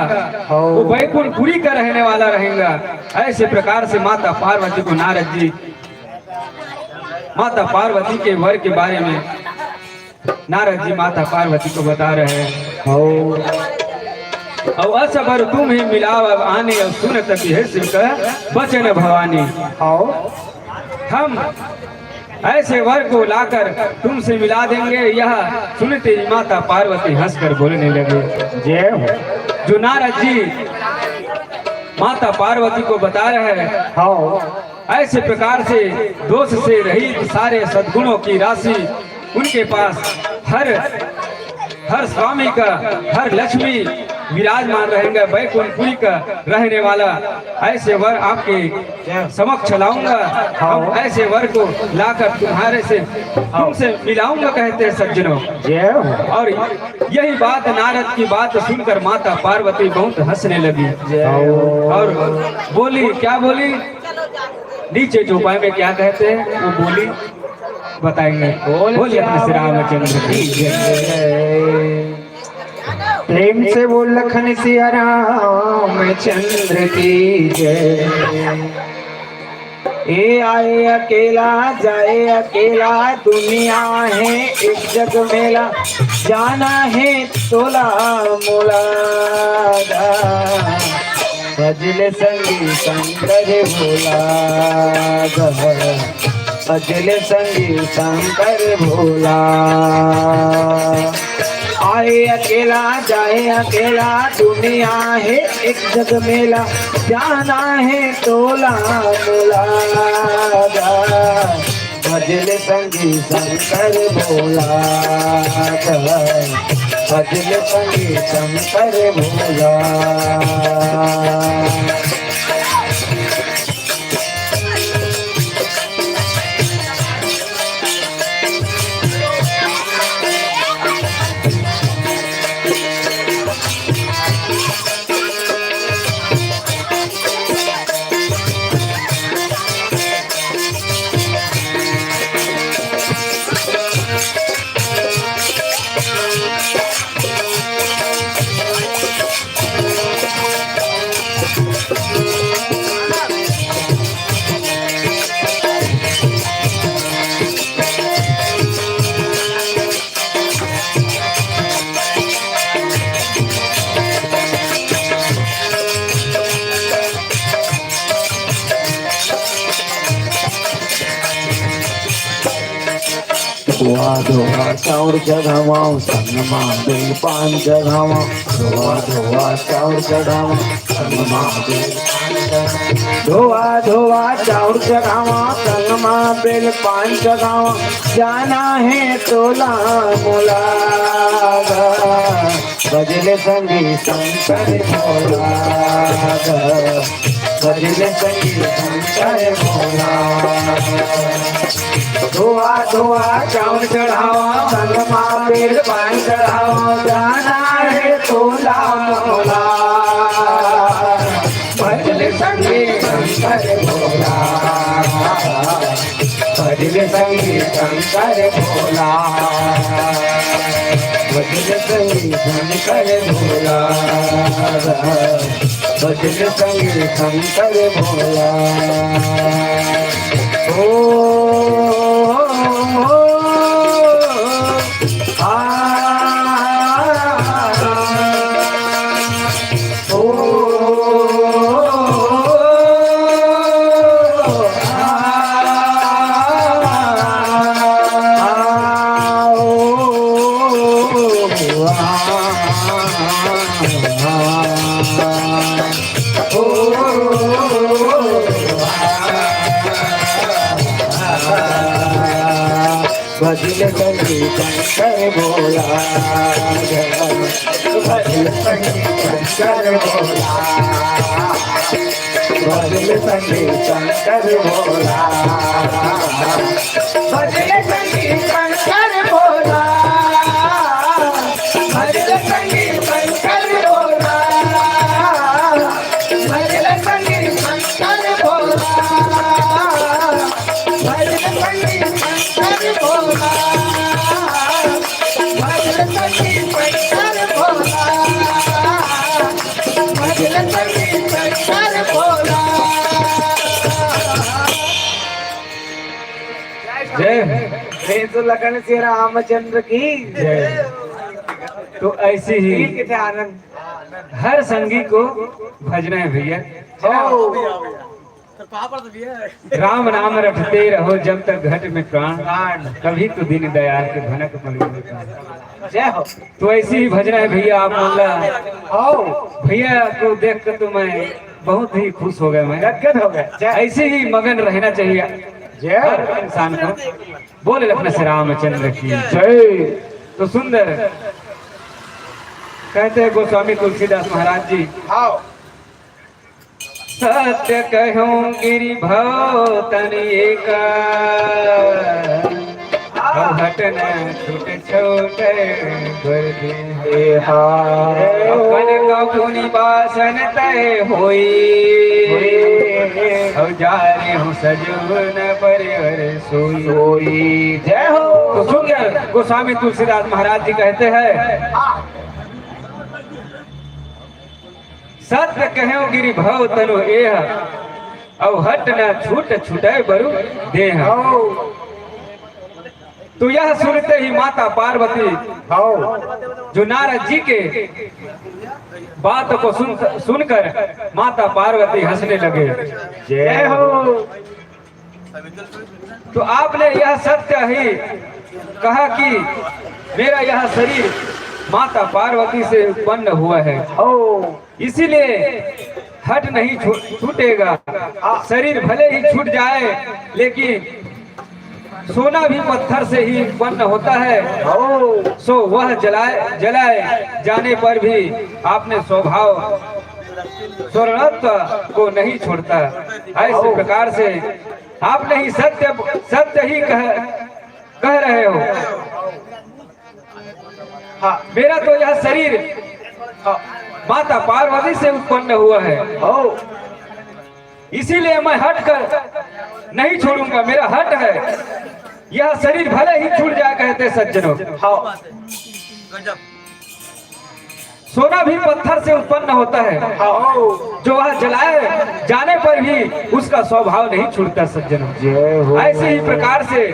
वो बैकुंठ पुरी का रहने वाला रहेगा। ऐसे प्रकार से माता पार्वती को नारद जी, माता पार्वती के वर के बारे में नारद जी माता पार्वती को बता रहे हैं। हो। अउ अस बर तुम्हें मिलाव आनी, अउ सुनत बिहसी कह बचन भवानी। हो। हम ऐसे वर को लाकर तुमसे मिला देंगे, यह सुनते ही माता पार्वती हंसकर बोलने लगी। जय हो। जो नारद जी माता पार्वती को बता रहे हैं। हो। ऐसे प्रकार से दोष से रहित, सारे सद्गुणों की राशि उनके पास, हर, हर स्वामी का, हर लक्ष्मी विराजमान रहेंगे, बैकुंठपुरी का रहने वाला। ऐसे वर आपके समक्ष लाऊंगा, हम ऐसे वर को लाकर तुम्हारे से, तुमसे मिलाऊंगा, कहते हैं सज्जनों। जय हो। और यही बात, नारद की बात सुनकर माता पार्वती बहुत हंसने लगी। जय हो। और बोली, क्या बोली? नीचे चौपाई में क्या कहते हैं, वो बोली बताएंगे। बोल बोलिए अपने श्री रामचंद्र की जय। प्रेम से बोल लखन सिया रामचंद्र की जय। ए आए अकेला, जाए अकेला, दुनिया है एक जग मेला, जाना है तोला मोला गा। भजले संगी शंकर भोला गा। भजले संगी शंकर भोला। आए अकेला, जाए अकेला, दुनिया है एक जग मेला, जाना है तोला मोला गा। भजले संगी शंकर भोला गा। भजले संगी शंकर भोला। धोवा धोवा चाउर चघावंव, संग मा बेल पान चघावंव। धोवा धोवा चाउर चघावंव, संग मा बेल पान चघावंव। धोवा धोवा चाउर चघावंव, संग मा बेल पान चघावंव। जाना हे तोला मोला गा। भजले संगी शंकर भोला गा। भजले संगी शंकर भोला। धोवा धोवा चाउर चढ़ावंव, संग मा बेल पान चढ़ावंव, जाना हे तोला मोला। भजले संगी शंकर भोला। भजले संगी शंकर भोला। भजले संगी शंकर भोला। भजले संगी शंकर भोला। ओ, ओ, ओ, आ, ओ, भजले संगी शंकर भोला, भजले संगी शंकर भोला, भजले संगी शंकर भोला, भजले संगी शंकर भोला, भजले संगी शंकर भोला, भजले संगी शंकर भोला। भजले संगी शंकर भोला, भजले संगी शंकर भोला, भजले संगी शंकर भोला। जय हो। प्रेम से लखन श्री रामचंद्र की जय। तो ऐसी ही ठीक है, आनंद। हर संगी को भजना है भैया। हो। राम नाम रटते रहो जब तक घट में प्राण, प्राण। कभी तो दीन दयाल के भनक मलूंगे प्राण। जय हो। तो ऐसी ही भजना है भैया, आप मन ला। आओ। भैया को देख के तो मैं बहुत ही खुश हो गया, मैं गदगद हो गया। जय। ऐसे ही मगन रहना चाहिए जय। हर इंसान को। बोले लखन श्री रामचंद्र की जय। तो सुंदर कहते हैं गोस्वामी तुलसीदास महाराज जी, आओ। सत्य कहूँ गिरि भव तन एका, अब हट न छूट छूट बर देहा। अपन कपुनि बासन तय होई, अब जा रहे हूँ सजन परिवर सोई। सोई। जय हो। तो सुंदर गोस्वामी तुलसीदास महाराज जी कहते हैं, सत्य कहेउ गिरि भव तनु एह, अउ हट न छूट छुटै बरु देह। आओ। तो यह सुनते ही माता पार्वती, आओ। जो नारद जी के बात को सुन, सुनकर माता पार्वती हंसने लगे। जय हो। तो आपने यह सत्य ही कहा कि मेरा यह शरीर माता पार्वती से उत्पन्न हुआ है, ओ। इसीलिए हट नहीं छू-, छूटेगा। शरीर भले ही छूट जाए, लेकिन सोना भी पत्थर से ही उत्पन्न होता है। ओ। सो वह जलाए, जलाए जाने पर भी आपने स्वभाव स्वर्णत्व को नहीं छोड़ता। ऐसे प्रकार से आप नहीं सत्य, सत्य ही कह, कह रहे हो। हाँ, मेरा तो यह शरीर माता पार्वती से उत्पन्न हुआ है, इसीलिए मैं हट कर नहीं छोड़ूंगा। मेरा हट है, यह शरीर भले ही छूट जाए, कहते सज्जनों। हाँ। सोना भी पत्थर से उत्पन्न होता है, हाँ। जो वह जलाए जाने पर भी उसका स्वभाव नहीं छूटता सज्जनों। जय हो। ऐसे ही प्रकार से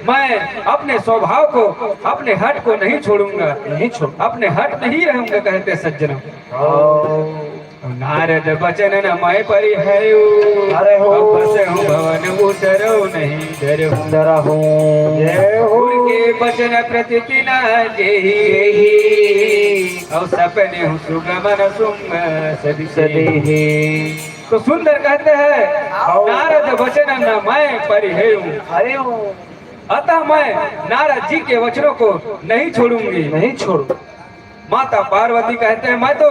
मैं अपने स्वभाव को, अपने हट को नहीं छोड़ूंगा, नहीं छोड़। अपने हट नहीं रहूंगा, कहते सज्जनों। हाँ। नारद बचन न मैं परिहरऊ, अरे हो। अब बसहु भवन उतरहु नहीं डरहु। डरहु। जय हो। गुर के बचन प्रति तिना जेहि, जेहि। अउ सपनेहु सुगम न सुम सदि सदि। तो सुंदर कहते हैं, आओ। नारद बचन न मैं परिहरऊ। अरे हो। अतः मैं नारद जी के वचनों को नहीं छोड़ूंगी। नहीं छोड़ू। माता पार्वती कहते हैं, मैं तो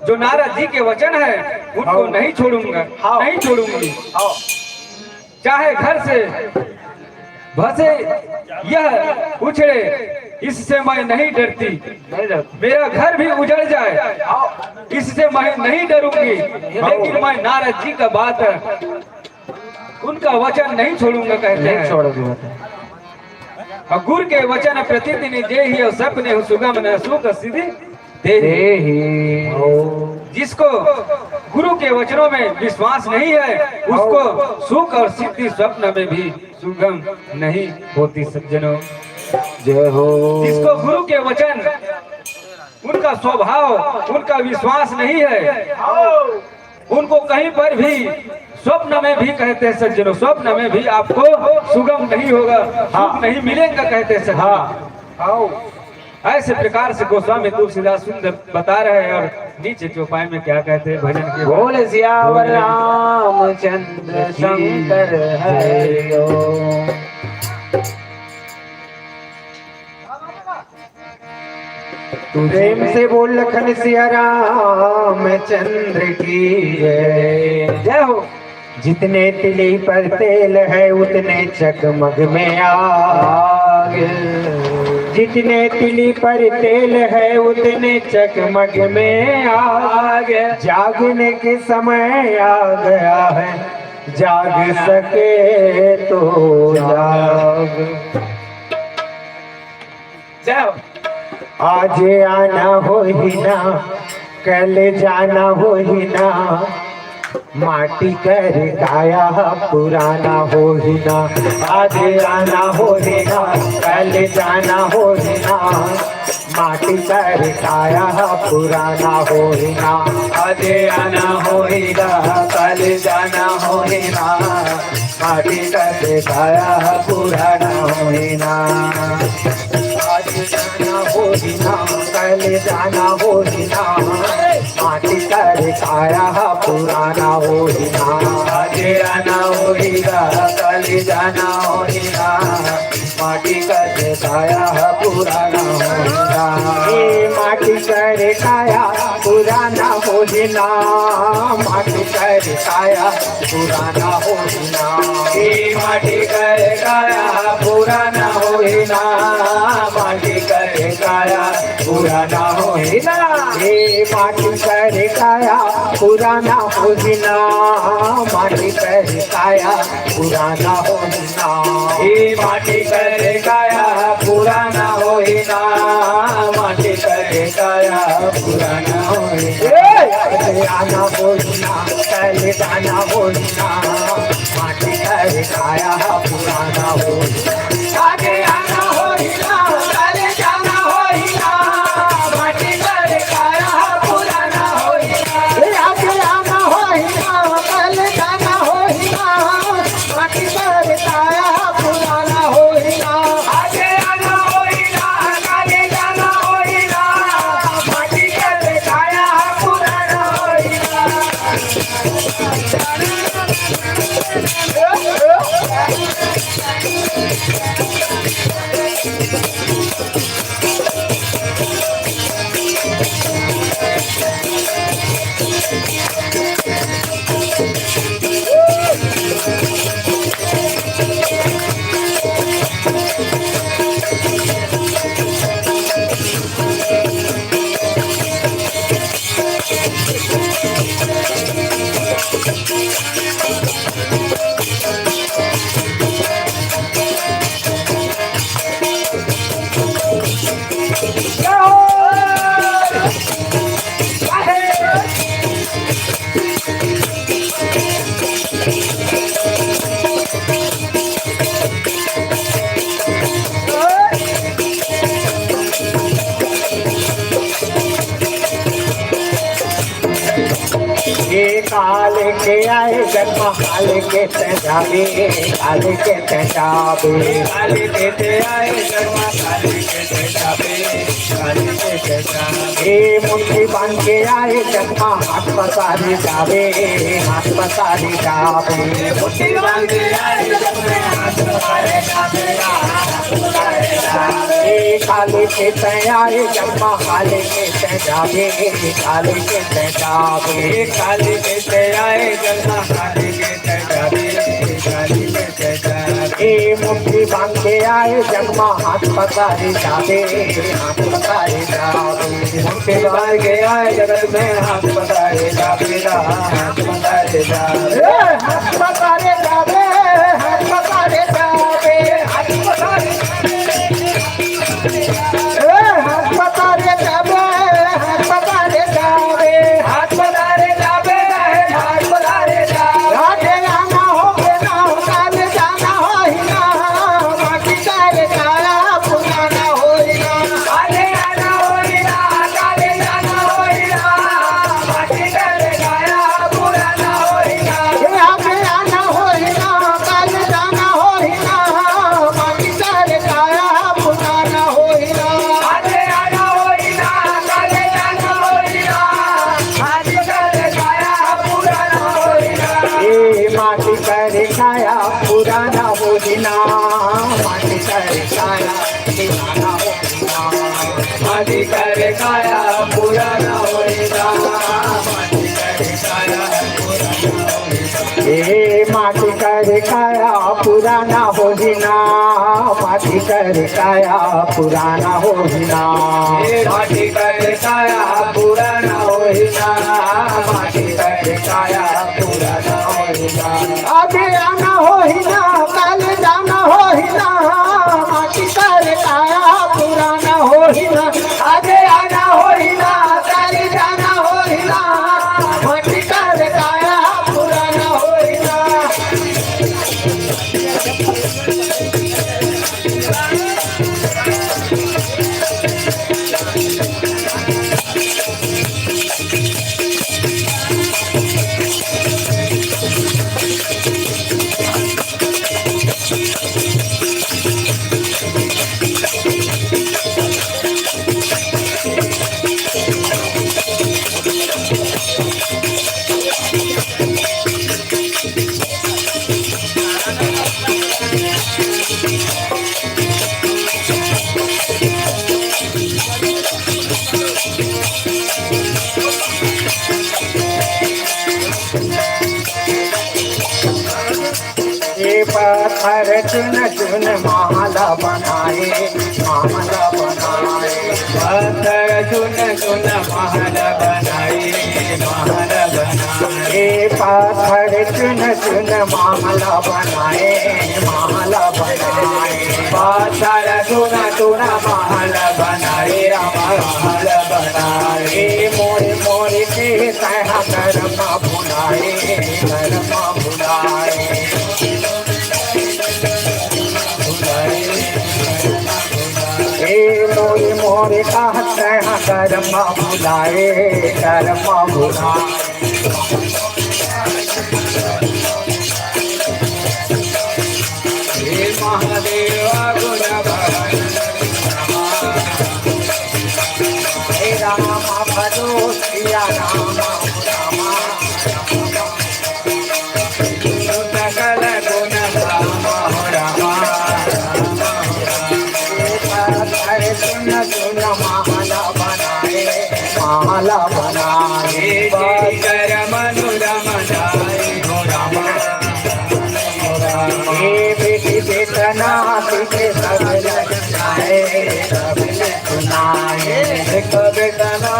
जो नारद जी के वचन है, उनको हाँ। नहीं छोड़ूंगा, हाँ। नहीं छोड़ूंगी। हाँ। चाहे घर से भसे यह उछड़े, इससे मैं नहीं डरती। नहीं डरती। मेरा घर भी उजड़ जाए, हाँ। इससे मैं नहीं डरूंगी, लेकिन मैं नारद जी का बात उनका वचन नहीं छोड़ूंगा, कहते नहीं हैं। छोड़ दिया था। अउ गुर के वचन प्रति तिना जेहि, अउ सपनेहु सुगम न सुख सिधि देहि। देहि। जिसको गुरु के वचनों में विश्वास नहीं है, उसको सुख और सिद्धि स्वप्न में भी सुगम नहीं होती सज्जनों। जय हो। जिसको गुरु के वचन, उनका स्वभाव, उनका विश्वास नहीं है, उनको कहीं पर भी स्वप्न में भी, कहते हैं सज्जनों, स्वप्न में भी आपको सुगम नहीं होगा, सुख हाँ। नहीं मिलेगा, कहते हैं सज्जनों। हाँ। आओ। ऐसे प्रकार से गोस्वामी तुलसीदास सुंदर बता रहे हैं। और नीचे चौपाई में क्या कहते हैं भजन के बाद? बोल सियावर बोल रामचंद्र की शंकर जय। हरि ओम। प्रेम से बोल लखन सिया रामचंद्र की जय। जय हो। जितने तिली पर तेल है उतने चकमग में आग। जितने तिली पर तेल है उतने चकमग में आग। जागने के समय आ गया है, जाग सके तो जाग। जय हो। आज आना होही ना, कल जाना होही ना, माटी कर काया पुराना होही ना। आज आना होही ना, कल जाना होही ना, माटी कर काया पुराना होही ना। आज आना होही ना, कल जाना होही ना, माटी कर काया पुराना होही ना। आज जाना होही ना, कल जाना होही ना, माटी कर काया पुराना होही ना। आज आना होही ना, कल जाना होही ना, माटी कर काया पुराना होही ना। ए माटी कर काया पुराना होही ना, माटी कर काया पुराना होही ना। ए माटी कर काया पुराना होही ना, माटी कर काया पुराना होही ना। ए माटी कर काया पुराना होही ना, माटी कर काया पुराना होही ना। ए माटी कर काया पुराना होही ना, माटी कर काया पुराना होही ना। ए! आज आना होही ना, कल जाना होही ना, माटी कर काया पुराना होही ना। आज आना होही ना, कल जाना होही ना, माटी कर काया पुराना होही ना। ए, आज आना होही ना, कल जाना होही ना, माटी कर काया पुराना होही ना। आज आना होही ना, कल जाना होही ना, माटी कर काया पुराना होही ना। ये काल के आए जन्म काल के ते जाबे, काल के ते जाबे। काल के ते आए जन्म काल के ते जाबे, काल के ते जाबे। ए मुट्ठी बांध के आए जन्म हाथ पसारे जाबे, हाथ पसारे जाबे। मुट्ठी बांध के आए जन्म हाथ पसारे जाबे, हाथ पसारे जाबे। ए काल के ते आए जन्म काल के ते जाबे, काल के ते जाबे। काल के ते आए जन्म काल के ते जाबे, काल के ते जाबे। ए मुट्ठी बांध के आए जन्म हाथ पसारे जाबे, हाथ पसारे जाबे। मुट्ठी बांध के आए जगत में हाथ पसारे जाबे, हाथ पसारे जाबे। ए हाथ पसारे जाबे, हाथ पसारे जाबे, हाथ पसारे ए, हाथ पसारे जाबे, हाथ पसारे जाबे, हाथ पसारे जाबे, हाथ पसारे जाबे। आज आना होही ना, काल जाना होही ना, माटी कर काया पुराना होही ना। आज आना होही ना, काल जाना होही ना, माटी कर काया पुराना होही ना। ए, आज आना होही ना, माटी कर काया पुराना होही ना। माटी कर काया पुराना होही ना। माटी कर काया पुराना होही ना। ए माटी कर काया पुराना होही ना। माटी कर काया पुराना होही ना। ए माटी कर काया पुराना होही ना। माटी कर काया पुराना होही ना। आज आना होही ना, काल जाना होही ना, माटी कर काया पुराना होही ना। आज आना होही ना, काल जाना होही ना, माटी कर काया पुराना होही ना। ए पत्थर चुन चुन महल बनाए, महल बनाए। पत्थर चुन चुन महल बनाए, महल बनाए। ए पत्थर चुन चुन महल बनाए, महल बनाए। पत्थर चुन चुन महल बनाए, राम महल बनाए। ए मोरे मोरे के तैं हा करम भुलाए, करम भुलाए। ए मोरे मोरे कहत तैं हा करम भुलाए, करम भुलाए। हे महादेव गुण भवन, हे राम भजो सिया राम, राम। सकल गुण धाम हो रामा। अरे सुन सुन महल बनाए, महल बनाए। हे श्री कर मनु रम जाए हो रामा। हे बेटी बेटना तुझे सब लग जाए, सब लग सुनाए। एक बेटना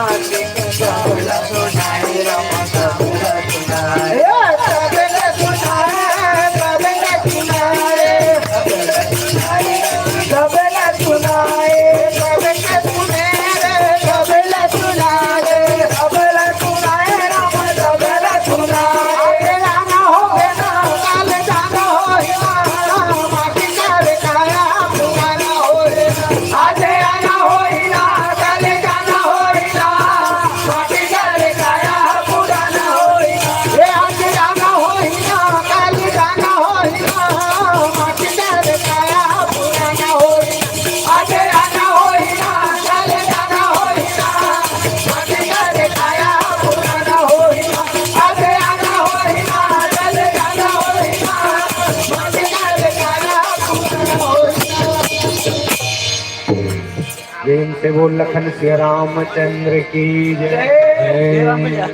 प्रेम से बोल लखन श्री रामचंद्र की जय। जय।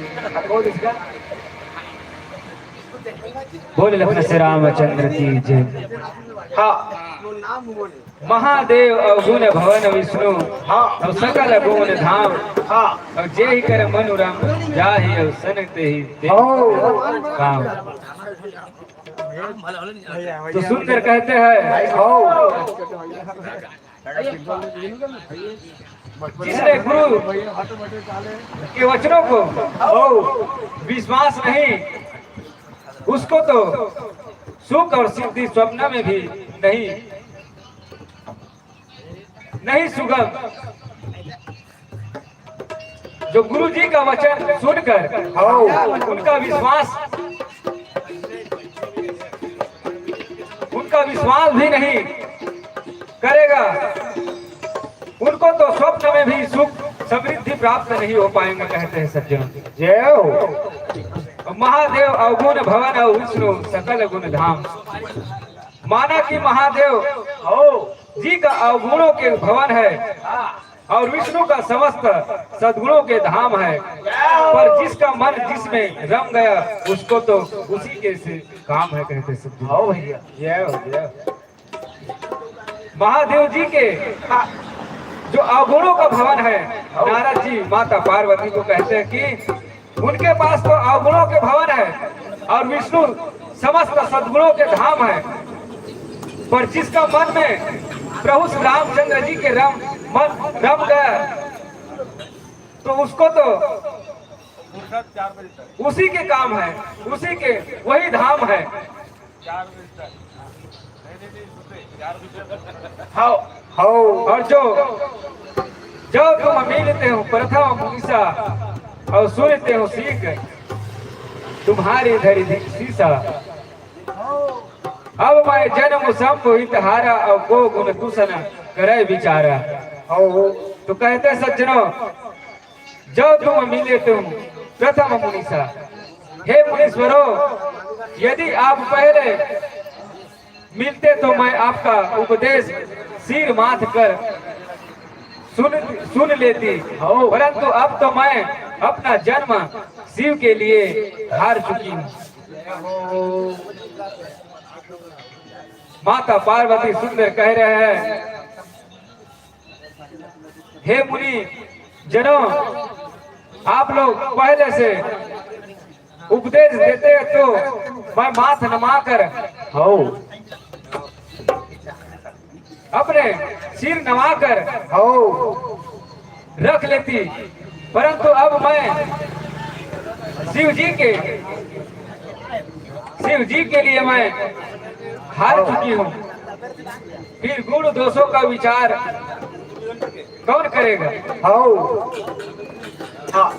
बोल लखन श्री रामचंद्र की जय। हाँ। महादेव अवगुण भवन विष्णु, हाँ। अउ सकल गुण धाम, हाँ। अउ जेहि कर मनु रम जाहि अउ सन तेहि ते हो। काम। तो सुंदर कहते हैं, हो। जिसने गुरु के वचनों को विश्वास नहीं, उसको तो सुख और सिद्धि स्वप्न में भी नहीं, नहीं सुगम। जो गुरु जी का वचन सुनकर, हाँ। उनका विश्वास, उनका विश्वास भी नहीं करेगा, उनको तो स्वप्न में भी सुख समृद्धि प्राप्त नहीं हो पाएंगे, कहते हैं सज्जन। जय हो। महादेव अवगुण भवन और विष्णु सकल गुण धाम। माना कि महादेव हो। जी का अवगुणों के भवन है हाँ। और विष्णु का समस्त सद्गुणों के धाम है, पर जिसका मन जिसमें रम गया, उसको तो उसी के से काम है, कहते सज्जन। हो भैया। जय हो, जय हो। महादेव जी के जो अवगुणों का भवन है, नारद जी माता पार्वती को कहते हैं कि उनके पास तो अवगुणों के भवन है और विष्णु समस्त सद्गुणों के धाम है, पर जिसका मन में प्रभु श्री रामचंद्र जी के रम मन रम गया, तो उसको तो उसी के काम है, उसी के वही धाम है। हाँ, हाँ। और जो जब तुम मिलते हो प्रथम मुनीसा और सुनते हो सीख तुम्हारी धरी दी सीसा। अब मैं जन्म संभवित हारा और को गुण दूषण करे विचारा। हो, तो कहते सज्जनों, जब तुम मिले तुम प्रथम मुनीसा, हे मुनीश्वरों, यदि आप पहले मिलते तो मैं आपका उपदेश सिर माथ कर सुन सुन लेती, परंतु अब तो मैं अपना जन्म शिव के लिए हार चुकी हूँ। माता पार्वती सुंदर कह रहे हैं, हे मुनि जनों, आप लोग पहले से उपदेश देते तो मैं माथ नमाकर हो, अपने सिर नवाकर हो, रख लेती, परंतु अब मैं शिव जी के शिव जी के लिए मैं हार चुकी हूँ। फिर गुण दोषों का विचार कौन करेगा? हो। हाँ।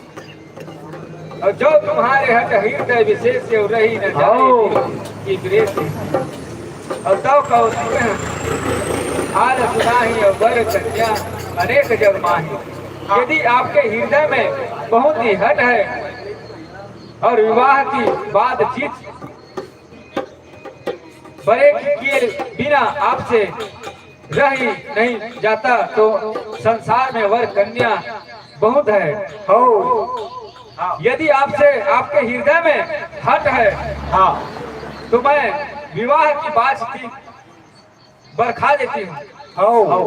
और जो तुम्हारे हट हृदय विशेष से रही न जाए हो। की विदेश। और तव कहो हाल सुनाही और वर कन्या अनेक जग माही। यदि आपके हृदय में बहुत ही हट है और विवाह की बातचीत बड़े के बिना आपसे रह ही नहीं जाता, तो संसार में वर कन्या बहुत है। हो, यदि आपसे, आपके हृदय में हट है, हाँ। तो मैं विवाह की बातचीत बरखा देती हूँ। हो। हो।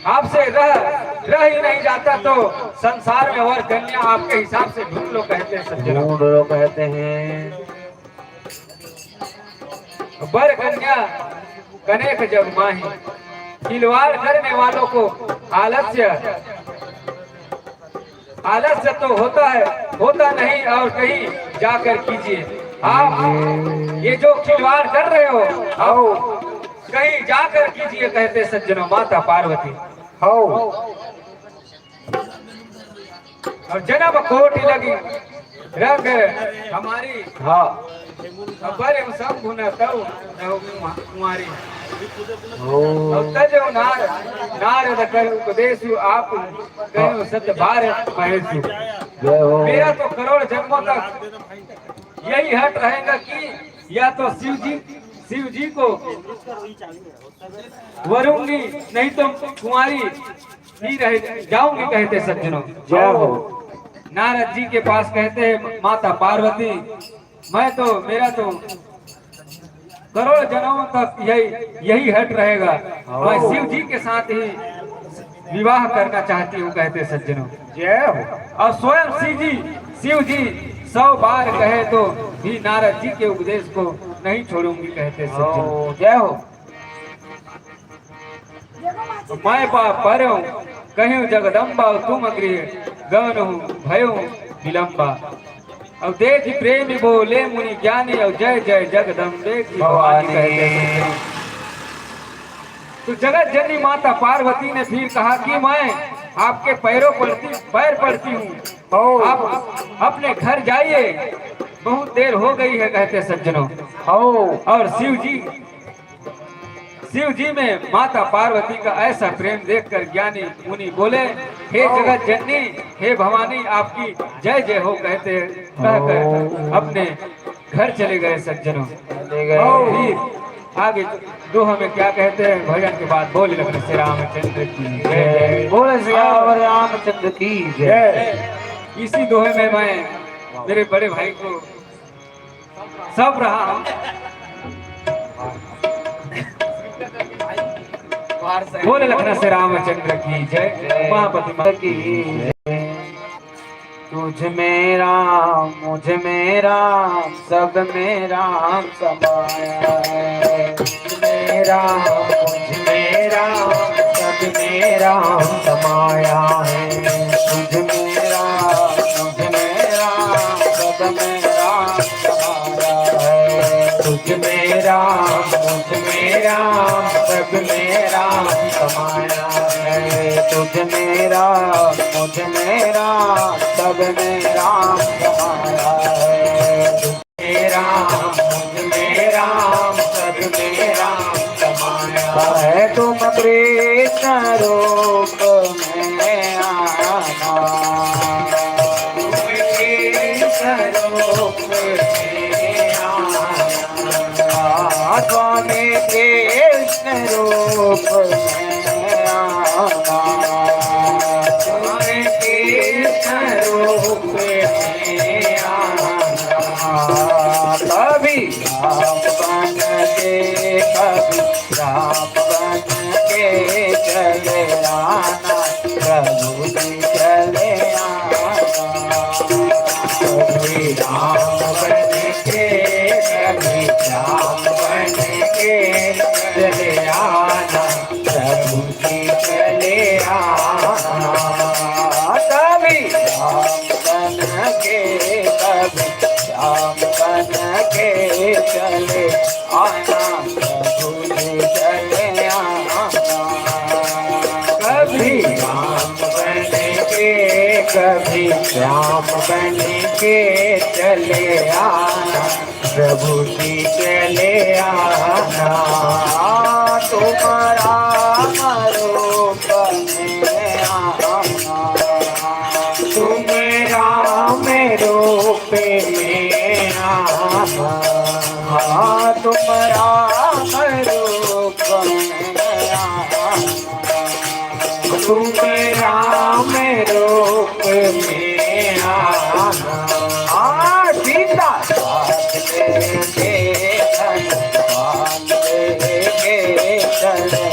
आपसे रह, रह ही नहीं जाता, तो संसार में वर कन्या आपके हिसाब से ढूंढ लो, कहते हैं सज्जनों। ढूंढ लो, कहते हैं। वर कन्या कनेक जग माही, खिलवाड़ करने वालों को आलस्य, आलस्य तो होता है, होता नहीं, और कहीं जाकर कीजिए। आप ये जो खिलवाड़ कर रहे हो, आओ कहीं जाकर कीजिए, कहते सज्जनों, माता पार्वती। हो। और जन्म कोटि लगी रंग हमारी। हाँ। अबर शंभु न तव नव कुमा-, कुमारी। हो। और तजो नार-, नारद कर उपदेश आप कहो सत बार महेशु। जय हो। मेरा तो करोड़ जन्मों तक यही हट रहेगा कि या तो शिव जी, शिव जी को वरूंगी, नहीं तो कुंवारी ही रह जाऊंगी, कहते सज्जनों। जय हो। नारद जी के पास कहते हैं माता पार्वती, मैं तो, मेरा तो करोड़ जन्मों तक यही, यही हट रहेगा, मैं शिव जी के साथ ही विवाह करना चाहती हूँ, कहते सज्जनों। जय हो। और स्वयं शिव जी, शिव जी सौ बार कहे तो भी नारद जी के उपदेश को नहीं छोड़ूंगी, कहते सज्जनों। जय हो। मैं पा परहूं कहियो जगदम्बा, तुम गृह गवन हूँ भयो विलम्बा। और देख प्रेम बोले मुनि ज्ञानी, और जय जय जगदम्बे की भवानी। भवानी। तो जगत जननी माता पार्वती ने फिर कहा कि मैं आपके पैरों पड़ती, पैर पड़ती हूँ। हो। आप अपने घर जाइए, बहुत देर हो गई है, कहते सज्जनों। हो। और शिव जी शिव जी में माता पार्वती का ऐसा प्रेम देखकर ज्ञानी मुनि बोले, हे जगत जननी, हे भवानी, आपकी जय जय हो, कहते कहकर अपने घर चले गए सज्जनों। चले गए। और फिर आगे दोहा में क्या कहते हैं, भजन के बाद। बोल लखन श्री रामचंद्र की जय। बोल सियावर रामचंद्र की जय। जय। इसी दोहे में मैं मेरे बड़े भाई को सौंप रहा हूँ। बोल लखन श्री रामचंद्र की जय। उमापति माता की जय। तुझ में राम, मुझ में राम, सब में राम समाया है। तुझ में राम, मुझ में राम, सब में राम समाया है। तुझ में राम, मुझ में राम, सब में राम समाया है। तुझ में राम, मुझ में राम, सब में राम समाया है। तुझ में राम, मुझ में राम, सब में राम समाया है। तुझ में राम, मुझ में राम, सब में राम समाया है। तुम कृष्ण रूप में आना। तुम कृष्ण रूप में आना। स्वामी कृष्ण रूप में आना। स्वामी कृष्ण रूप में आना। कभी राम बन के, कभी राम बन के चले आना। प्रभु जी चले आना। कभी राम बन के, कभी श्याम बन के चले आना। प्रभु जी चले आना। कभी राम बन के, कभी श्याम बन के चले आना। प्रभु जी चले आना। कभी राम बन के, कभी श्याम बन के चले आना। प्रभु जी चले आना। तुम राम रूप में आना। तुम राम रूप में आना। तुम राम रूप में आना। तुम राम रूप में आना। आ, सीता साथ लेके, धनुष हाथ लेके चले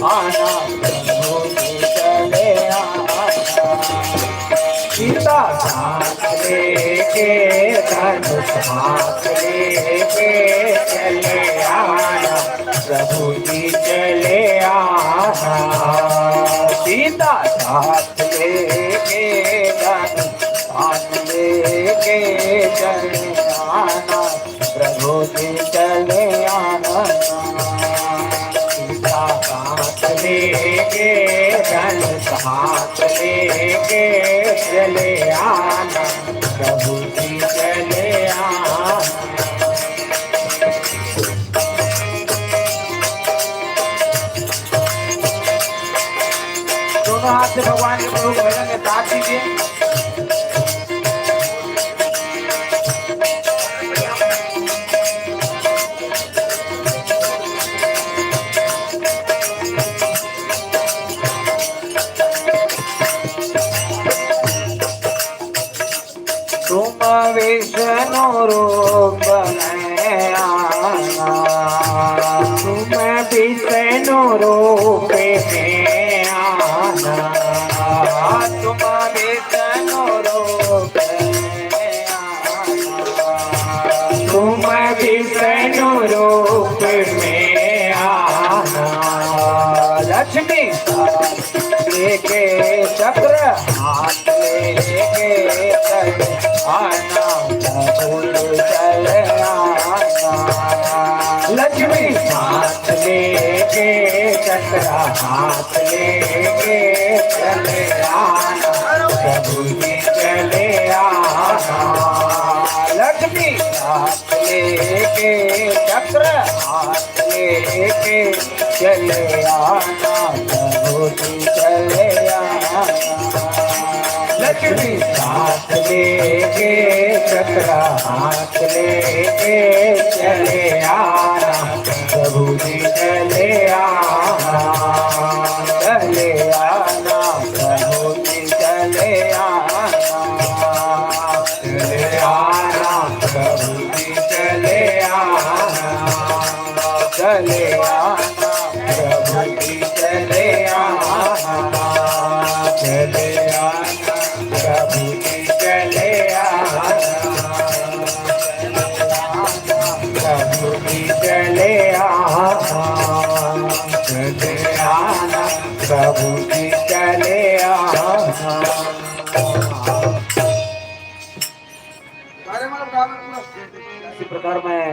आना, प्रभु जी चले आना। सीता साथ लेके, धनुष हाथ लेके चले आना। प्रभु जी चले आना। सीता साथ लेके, धनुष हाथ लेके चले आना। प्रभु जी चले आना। सीता साथ लेके, धनुष हाथ लेके चले आना। प्रभु जी चले आना। दोनों हाथ से भगवान के प्रभु भजन में साथ दीजिए। तुम विष्णु रूप में आना। तुम विष्णु रूप में आना। तुम विष्णु रूप में आना। तुम विष्णु रूप में आना। लक्ष्मी लेके चक्र हाथ लेके चले आना, प्रभु चले आना। लक्ष्मी हाथ लेके चक्र हाथ लेके चले आना, प्रभु जी चले आना। लक्ष्मी हाथ लेके चक्र हाथ लेके चले आना, प्रभु जी चले आना। लक्ष्मी साथ लेके, चक्र हाथ लेके चले आना, प्रभु जी चले आना, चले आना, प्रभु जी चले आना, चले आना, प्रभु जी चले आना, चले आना, प्रभु जी चले आना, चले आना, प्रभु जी चले आना, प्रभु जी चले आना, चले आना, प्रभु जी चले आना। इसी प्रकार मैं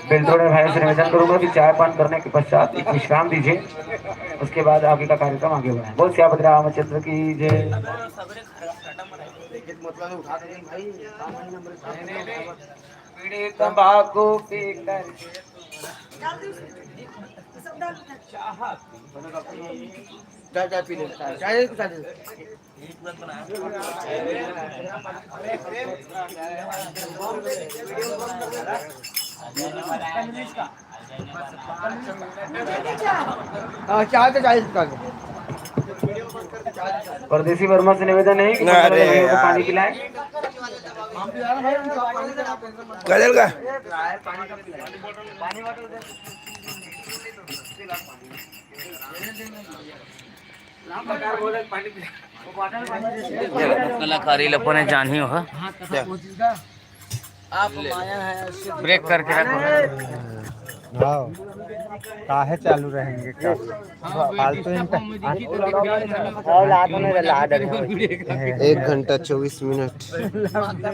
बेलतोड़े भाई से निवेदन करूंगा कि चाय पान करने के पश्चात एक विश्राम दीजिए, उसके बाद आगे का कार्यक्रम आगे बढ़ाएं। बोल सियापति रामचंद्र की जय। बीड़ी तंबाकू पी कर चाय, चाय पी ले, चाय, चाय, चाय। हाँ, चाय तो चाय इसका। परदेसी वर्मा से निवेदन है कि अरे भैया को यार। पानी पिलाएं। गजल का। कलाकारी ल अपन जान ही हो। ब्रेक करके रखो। हाँ, काहे चालू रहेंगे का? फालतू इंटर-, और लाद में लाद रहे। एक घंटा चौबीस मिनट।